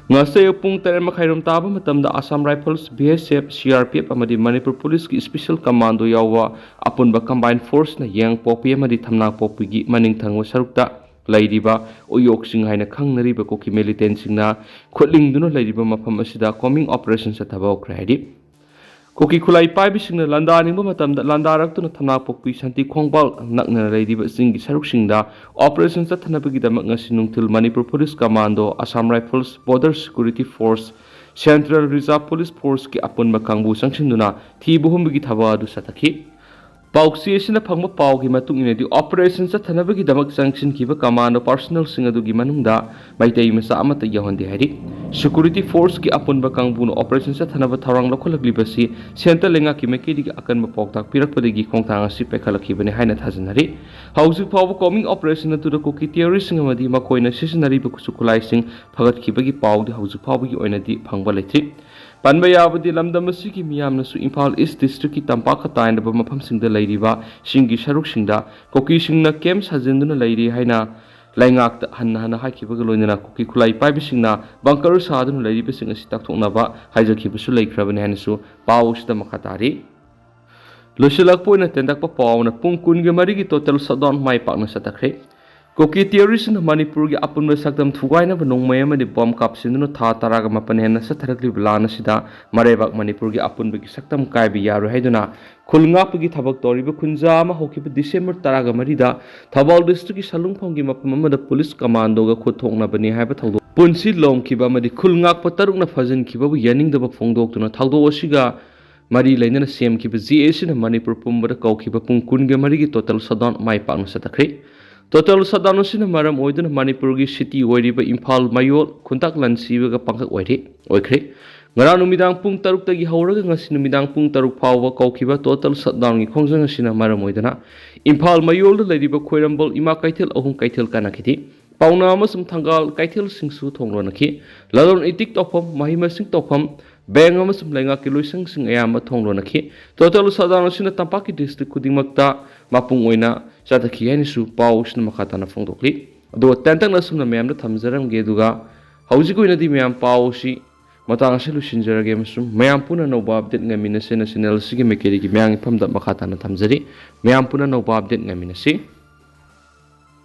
ꯉꯁꯤ ꯑꯌꯨꯛ ꯄꯨꯡ ꯇꯔꯦꯠ ꯃꯈꯥꯏꯔꯣꯝ ꯇꯥꯕ ꯃꯇꯝꯗ Assam Rifles, BSF, CRPF ꯑꯃꯗꯤ ꯃꯅꯤꯄꯨꯔ ꯄꯨꯂꯤꯁꯀꯤ special commando ꯌꯥꯎꯕ ꯑꯄꯨꯟꯕ combined forceꯅ ꯌꯦꯡꯄꯣꯛꯄꯤ ꯑꯃꯗꯤ ꯊꯝꯅꯥꯄꯣꯛꯄꯤꯒꯤ ꯃꯅꯤꯡ ꯊꯪꯕ ꯁꯔꯨꯛꯇ ꯂꯩꯔꯤꯕ ꯎꯌꯣꯛꯁꯤꯡ ꯍꯥꯏꯅ ꯈꯪꯅꯔꯤꯕ ꯀꯨꯀꯤ ꯃꯤꯂꯤꯇꯦꯟꯁꯤꯡꯅ ꯈꯨꯠꯂꯤꯡꯗꯨꯅ ꯂꯩꯔꯤꯕ ꯃꯐꯝ ꯑꯁꯤꯗ ꯀꯣꯃꯤꯡ ꯑꯣꯄꯔꯦꯁꯟ ꯆꯠꯊꯕ ꯍꯧꯈ꯭ꯔꯦ ꯍꯥꯏꯔꯤ꯫ ꯀꯨꯀꯤ ꯈꯨꯠꯂꯥꯏ ꯄꯥꯏꯕꯁꯤꯡꯅ ꯂꯥꯟꯗꯥꯅꯤꯡꯕ ꯃꯇꯝꯗ ꯂꯥꯟꯗꯥꯔꯛꯇꯨꯅ ꯊꯝꯅꯥꯄꯣꯛꯄꯤ ꯁꯥꯟꯇꯤ ꯈꯣꯡꯕꯥꯜ ꯅꯛꯅꯅ ꯂꯩꯔꯤꯕ ꯆꯤꯡꯒꯤ ꯁꯔꯨꯛꯁꯤꯡꯗ ꯑꯣꯄꯔꯦꯁꯟ ꯆꯠꯊꯅꯕꯒꯤꯗꯃꯛ ꯉꯁꯤ ꯅꯨꯡꯊꯤꯜ Manipur police commando, Assam rifles, border security force, central reserve police ꯐꯣꯔꯁꯀꯤ ꯑꯄꯨꯟꯕ ꯀꯥꯡꯕꯨ ꯆꯪꯁꯤꯟꯗꯨꯅ ꯊꯤꯕ ꯍꯨꯝꯕꯒꯤ ꯊꯕꯛ ꯑꯗꯨ ꯆꯠꯊꯈꯤ꯫ ꯄꯥꯎꯆꯦ ꯑꯁꯤꯅ ꯐꯪꯕ ꯄꯥꯎꯒꯤ ꯃꯇꯨꯡ ꯏꯟꯅꯗꯤ, ꯑꯣꯄꯔꯦꯁꯟ ꯆꯠꯊꯅꯕꯒꯤꯗꯃꯛ ꯆꯪꯁꯤꯟꯈꯤꯕ ꯀꯃꯥꯟꯗꯣ ꯄꯥꯔꯁꯣꯅꯦꯜꯁꯤꯡ ꯑꯗꯨꯒꯤ ꯃꯅꯨꯡꯗ ꯃꯩꯇꯩ ꯃꯆꯥ ꯑꯃꯠꯇ ꯌꯥꯎꯍꯟꯗꯦ ꯍꯥꯏꯔꯤ꯫ ꯁꯦꯀ꯭ꯌꯨꯔꯤꯇꯤ ꯐꯣꯔꯁꯀꯤ ꯑꯄꯨꯟꯕ ꯀꯥꯡꯕꯨꯅ ꯑꯣꯄꯔꯦꯁꯟ ꯆꯠꯊꯅꯕ ꯊꯧꯔꯥꯡ ꯂꯧꯈꯠꯂꯛꯂꯤꯕꯁꯤ ꯁꯦꯟꯇ꯭ꯔꯦꯜ ꯂꯩꯉꯥꯛꯀꯤ ꯃꯥꯏꯀꯩꯗꯒꯤ ꯑꯀꯟꯕ ꯄꯥꯎꯇꯥꯛ ꯄꯤꯔꯛꯄꯗꯒꯤ ꯈꯣꯡꯊꯥꯡ ꯑꯁꯤ ꯄꯥꯏꯈꯠꯂꯛꯈꯤꯕꯅꯤ ꯍꯥꯏꯅ ꯊꯥꯖꯅꯔꯤ꯫ ꯍꯧꯖꯤꯛ ꯐꯥꯎꯕ ꯀꯣꯃꯤꯡ ꯑꯣꯄꯔꯦꯁꯟ ꯑꯗꯨꯗ ꯀꯨꯀꯤ ꯇꯦꯔꯣꯔꯤꯁꯁꯤꯡ ꯑꯃꯗꯤ ꯃꯈꯣꯏꯅ ꯁꯤꯖꯤꯟꯅꯔꯤꯕ ꯈꯨꯠꯁꯨ ꯈꯨꯠꯂꯥꯏꯁꯤꯡ ꯐꯒꯠꯈꯤꯕꯒꯤ ꯄꯥꯎꯗꯤ ꯍꯧꯖꯤꯛ ꯐꯥꯎꯕꯒꯤ ꯑꯣꯏꯅꯗꯤ ꯐꯪꯕ ꯂꯩꯇ꯭ꯔꯤ꯫ ꯄꯟꯕ ꯌꯥꯕꯗꯤ, ꯂꯝꯗꯝ ꯑꯁꯤꯒꯤ ꯃꯤꯌꯥꯝꯅꯁꯨ ꯏꯝꯐꯥꯜ ꯏꯁ ꯗꯤꯁꯇ꯭ꯔꯤꯛꯀꯤ ꯇꯝꯄꯥꯛꯀ ꯇꯥꯏꯅꯕ ꯃꯐꯝꯁꯤꯡꯗ ꯂꯩꯔꯤꯕ ꯆꯤꯡꯒꯤ ꯁꯔꯨꯛꯁꯤꯡꯗ ꯀꯨꯀꯤꯁꯤꯡꯅ ꯀꯦꯝꯞ ꯁꯥꯖꯤꯟꯗꯨꯅ ꯂꯩꯔꯤ ꯍꯥꯏꯅ ꯂꯩꯉꯥꯛꯇ ꯍꯟꯅ ꯍꯟꯅ ꯍꯥꯏꯈꯤꯕꯒ ꯂꯣꯏꯅꯅ ꯀꯨꯀꯤ ꯈꯨꯠꯂꯥꯏ ꯄꯥꯏꯕꯁꯤꯡꯅ ꯕꯪꯀꯔ ꯁꯥꯗꯨꯅ ꯂꯩꯔꯤꯕꯁꯤꯡ ꯑꯁꯤ ꯇꯥꯛꯊꯣꯛꯅꯕ ꯍꯥꯏꯖꯈꯤꯕꯁꯨ ꯂꯩꯈ꯭ꯔꯕꯅꯤ ꯍꯥꯏꯅꯁꯨ ꯄꯥꯎ ꯑꯁꯤꯗ ꯃꯈꯥ ꯇꯥꯔꯤ꯫ ꯂꯣꯏꯁꯤꯜꯂꯛꯄ ꯑꯣꯏꯅ ꯇꯦꯟꯇꯛꯄ ꯄꯥꯎꯅ ꯄꯨꯡ ꯀꯨꯟꯒ ꯃꯔꯤꯒꯤ ꯇꯣꯇꯦꯜ ꯁꯠꯗꯥꯎꯟ ꯃꯥꯏ ꯄꯥꯛꯅ ꯆꯠꯊꯈ꯭ꯔꯦ꯫ ꯀꯨꯀꯤ ꯇꯦꯔꯣꯔꯤꯁꯅ ꯃꯅꯤꯄꯨꯔꯒꯤ ꯑꯄꯨꯟꯕ ꯁꯛꯇꯝ ꯊꯨꯒꯥꯏꯅꯕ ꯅꯣꯡꯃꯩ ꯑꯃꯗꯤ ꯕꯣꯝ ꯀꯥꯞꯁꯤꯟꯗꯨꯅ ꯊꯥ ꯇꯔꯥꯒ ꯃꯥꯄꯟ ꯍꯦꯟꯅ ꯆꯠꯊꯔꯛꯂꯤꯕ ꯂꯥꯟ ꯑꯁꯤꯗ ꯃꯔꯩꯕꯥꯛ ꯃꯅꯤꯄꯨꯔꯒꯤ ꯑꯄꯨꯟꯕꯒꯤ ꯁꯛꯇꯝ ꯀꯥꯏꯕ ꯌꯥꯔꯣꯏ ꯍꯥꯏꯗꯨꯅ ꯈꯨꯜ ꯉꯥꯛꯄꯒꯤ ꯊꯕꯛ ꯇꯧꯔꯤꯕ ꯈꯨꯟꯖꯥ ꯑꯃ ꯍꯧꯈꯤꯕ ꯗꯤꯁꯦꯝꯕꯔ ꯇꯔꯥꯒ ꯃꯔꯤꯗ ꯊꯧꯕꯥꯜ ꯗꯤꯁꯇ꯭ꯔꯤꯛꯀꯤ ꯁꯂꯨꯡꯐꯝꯒꯤ ꯃꯐꯝ ꯑꯃꯗ ꯄꯨꯂꯤꯁ ꯀꯃꯥꯟꯗꯣꯒ ꯈꯨꯠ ꯊꯣꯛꯅꯕꯅꯤ ꯍꯥꯏꯕ ꯊꯧꯗꯣꯛ ꯄꯨꯟꯁꯤ ꯂꯣꯝꯈꯤꯕ ꯑꯃꯗꯤ ꯈꯨꯜ ꯉꯥꯛꯄ ꯇꯔꯨꯛꯅ ꯐꯥꯖꯤꯟꯈꯤꯕꯕꯨ ꯌꯥꯅꯤꯡꯗꯕ ꯐꯣꯡꯗꯣꯛꯇꯨꯅ ꯊꯧꯗꯣꯛ ꯑꯁꯤꯒ ꯃꯔꯤ ꯂꯩꯅꯅ ꯁꯦꯝꯈꯤꯕ ꯖꯦ ꯑꯦ ꯁꯤꯅ ꯃꯅꯤꯄꯨꯔ ꯄꯨꯝꯕꯗ ꯀꯧꯈꯤꯕ ꯄꯨꯡ ꯀꯨꯟꯒ ꯃꯔꯤꯒꯤ ꯇꯣꯇꯦꯜ ꯁꯠꯗꯥꯎꯟ ꯃꯥꯏ ꯄꯥꯛꯅ ꯆꯠꯊꯈ꯭ꯔꯦ꯫ ꯇꯣꯇꯦꯜ ꯁꯠꯗꯥꯎꯟ ꯑꯁꯤꯅ ꯃꯔꯝ ꯑꯣꯏꯗꯨꯅ ꯃꯅꯤꯄꯨꯔꯒꯤ ꯁꯤꯇꯤ ꯑꯣꯏꯔꯤꯕ ꯏꯝꯐꯥꯜ, ꯃꯌꯣꯜ, ꯈꯨꯟꯇꯥꯛ ꯂꯟꯁꯤꯕꯒ ꯄꯥꯡꯊꯛ ꯑꯣꯏꯔꯦ, ꯑꯣꯏꯈ꯭ꯔꯦ꯫ ꯉꯔꯥꯡ ꯅꯨꯃꯤꯗꯥꯡ ꯄꯨꯡ ꯇꯔꯨꯛꯇꯒꯤ ꯍꯧꯔꯒ ꯉꯁꯤ ꯅꯨꯃꯤꯗꯥꯡ ꯄꯨꯡ ꯇꯔꯨꯛ ꯐꯥꯎꯕ ꯀꯧꯈꯤꯕ ꯇꯣꯇꯦꯜ ꯁꯠꯗꯥꯎꯟꯒꯤ ꯈꯣꯡꯖꯪ ꯑꯁꯤꯅ ꯃꯔꯝ ꯑꯣꯏꯗꯨꯅ ꯏꯝꯐꯥꯜ ꯃꯌꯣꯜꯗ ꯂꯩꯔꯤꯕ ꯈ꯭ꯋꯥꯏꯔꯝꯕꯣꯜ ꯏꯃꯥ ꯀꯩꯊꯦꯜ ꯑꯍꯨꯝ ꯀꯩꯊꯦꯜ ꯀꯥꯟꯅꯈꯤꯗꯦ꯫ ꯄꯥꯎꯅꯥ ꯑꯃꯁꯨꯡ ꯊꯪꯒꯥꯜ ꯀꯩꯊꯦꯜꯁꯤꯡꯁꯨ ꯊꯣꯡ ꯂꯣꯟꯅꯈꯤ꯫ ꯂꯂꯣꯟ ꯏꯇꯤꯛ ꯇꯧꯐꯝ, ꯃꯍꯩ ꯃꯁꯤꯡ ꯇꯧꯐꯝ, ꯕꯦꯡ ꯑꯃꯁꯨꯡ ꯂꯩꯉꯥꯛꯀꯤ ꯂꯣꯏꯁꯪꯁꯤꯡ ꯑꯌꯥꯝꯕ ꯊꯣꯡ ꯂꯣꯟꯅꯈꯤ꯫ ꯇꯣꯇꯦꯜ ꯁꯠꯗꯥꯎꯟ ꯑꯁꯤꯅ ꯇꯝꯄꯥꯛꯀꯤ ꯗꯤꯁꯇ꯭ꯔꯤꯛ ꯈꯨꯗꯤꯡꯃꯛꯇ ꯃꯄꯨꯡ ꯑꯣꯏꯅ ꯆꯠꯊꯈꯤ ꯍꯥꯏꯅꯁꯨ ꯄꯥꯎ ꯑꯁꯤꯅ ꯃꯈꯥ ꯇꯥꯅ ꯐꯣꯡꯗꯣꯛꯂꯤ꯫ ꯑꯗꯨꯒ ꯇꯦꯟꯇꯛꯅ ꯑꯁꯨꯝꯅ ꯃꯌꯥꯝꯗ ꯊꯝꯖꯔꯝꯒꯦ꯫ ꯑꯗꯨꯒ ꯍꯧꯖꯤꯛ ꯑꯣꯏꯅꯗꯤ ꯃꯌꯥꯝ ꯄꯥꯎ ꯑꯁꯤ ꯃꯇꯥꯡ ꯑꯁꯤ ꯂꯣꯏꯁꯤꯟꯖꯔꯒꯦ ꯑꯃꯁꯨꯡ ꯃꯌꯥꯝ ꯄꯨꯟꯅ ꯑꯅꯧꯕ ꯑꯞꯗꯦꯠ ꯉꯥꯏꯃꯤꯟꯅꯁꯦꯅ ꯆꯦꯅꯦꯜ ꯑꯁꯤꯒꯤ ꯃꯥꯏꯀꯩꯗꯒꯤ ꯃꯌꯥꯝꯒꯤ ꯐꯝꯗ ꯃꯈꯥ ꯇꯥꯅ ꯊꯝꯖꯔꯤ꯫ ꯃꯌꯥꯝ ꯄꯨꯟꯅ ꯑꯅꯧꯕ ꯑꯞꯗꯦꯠ ꯉꯥꯏꯃꯤꯟꯅꯁꯤ꯫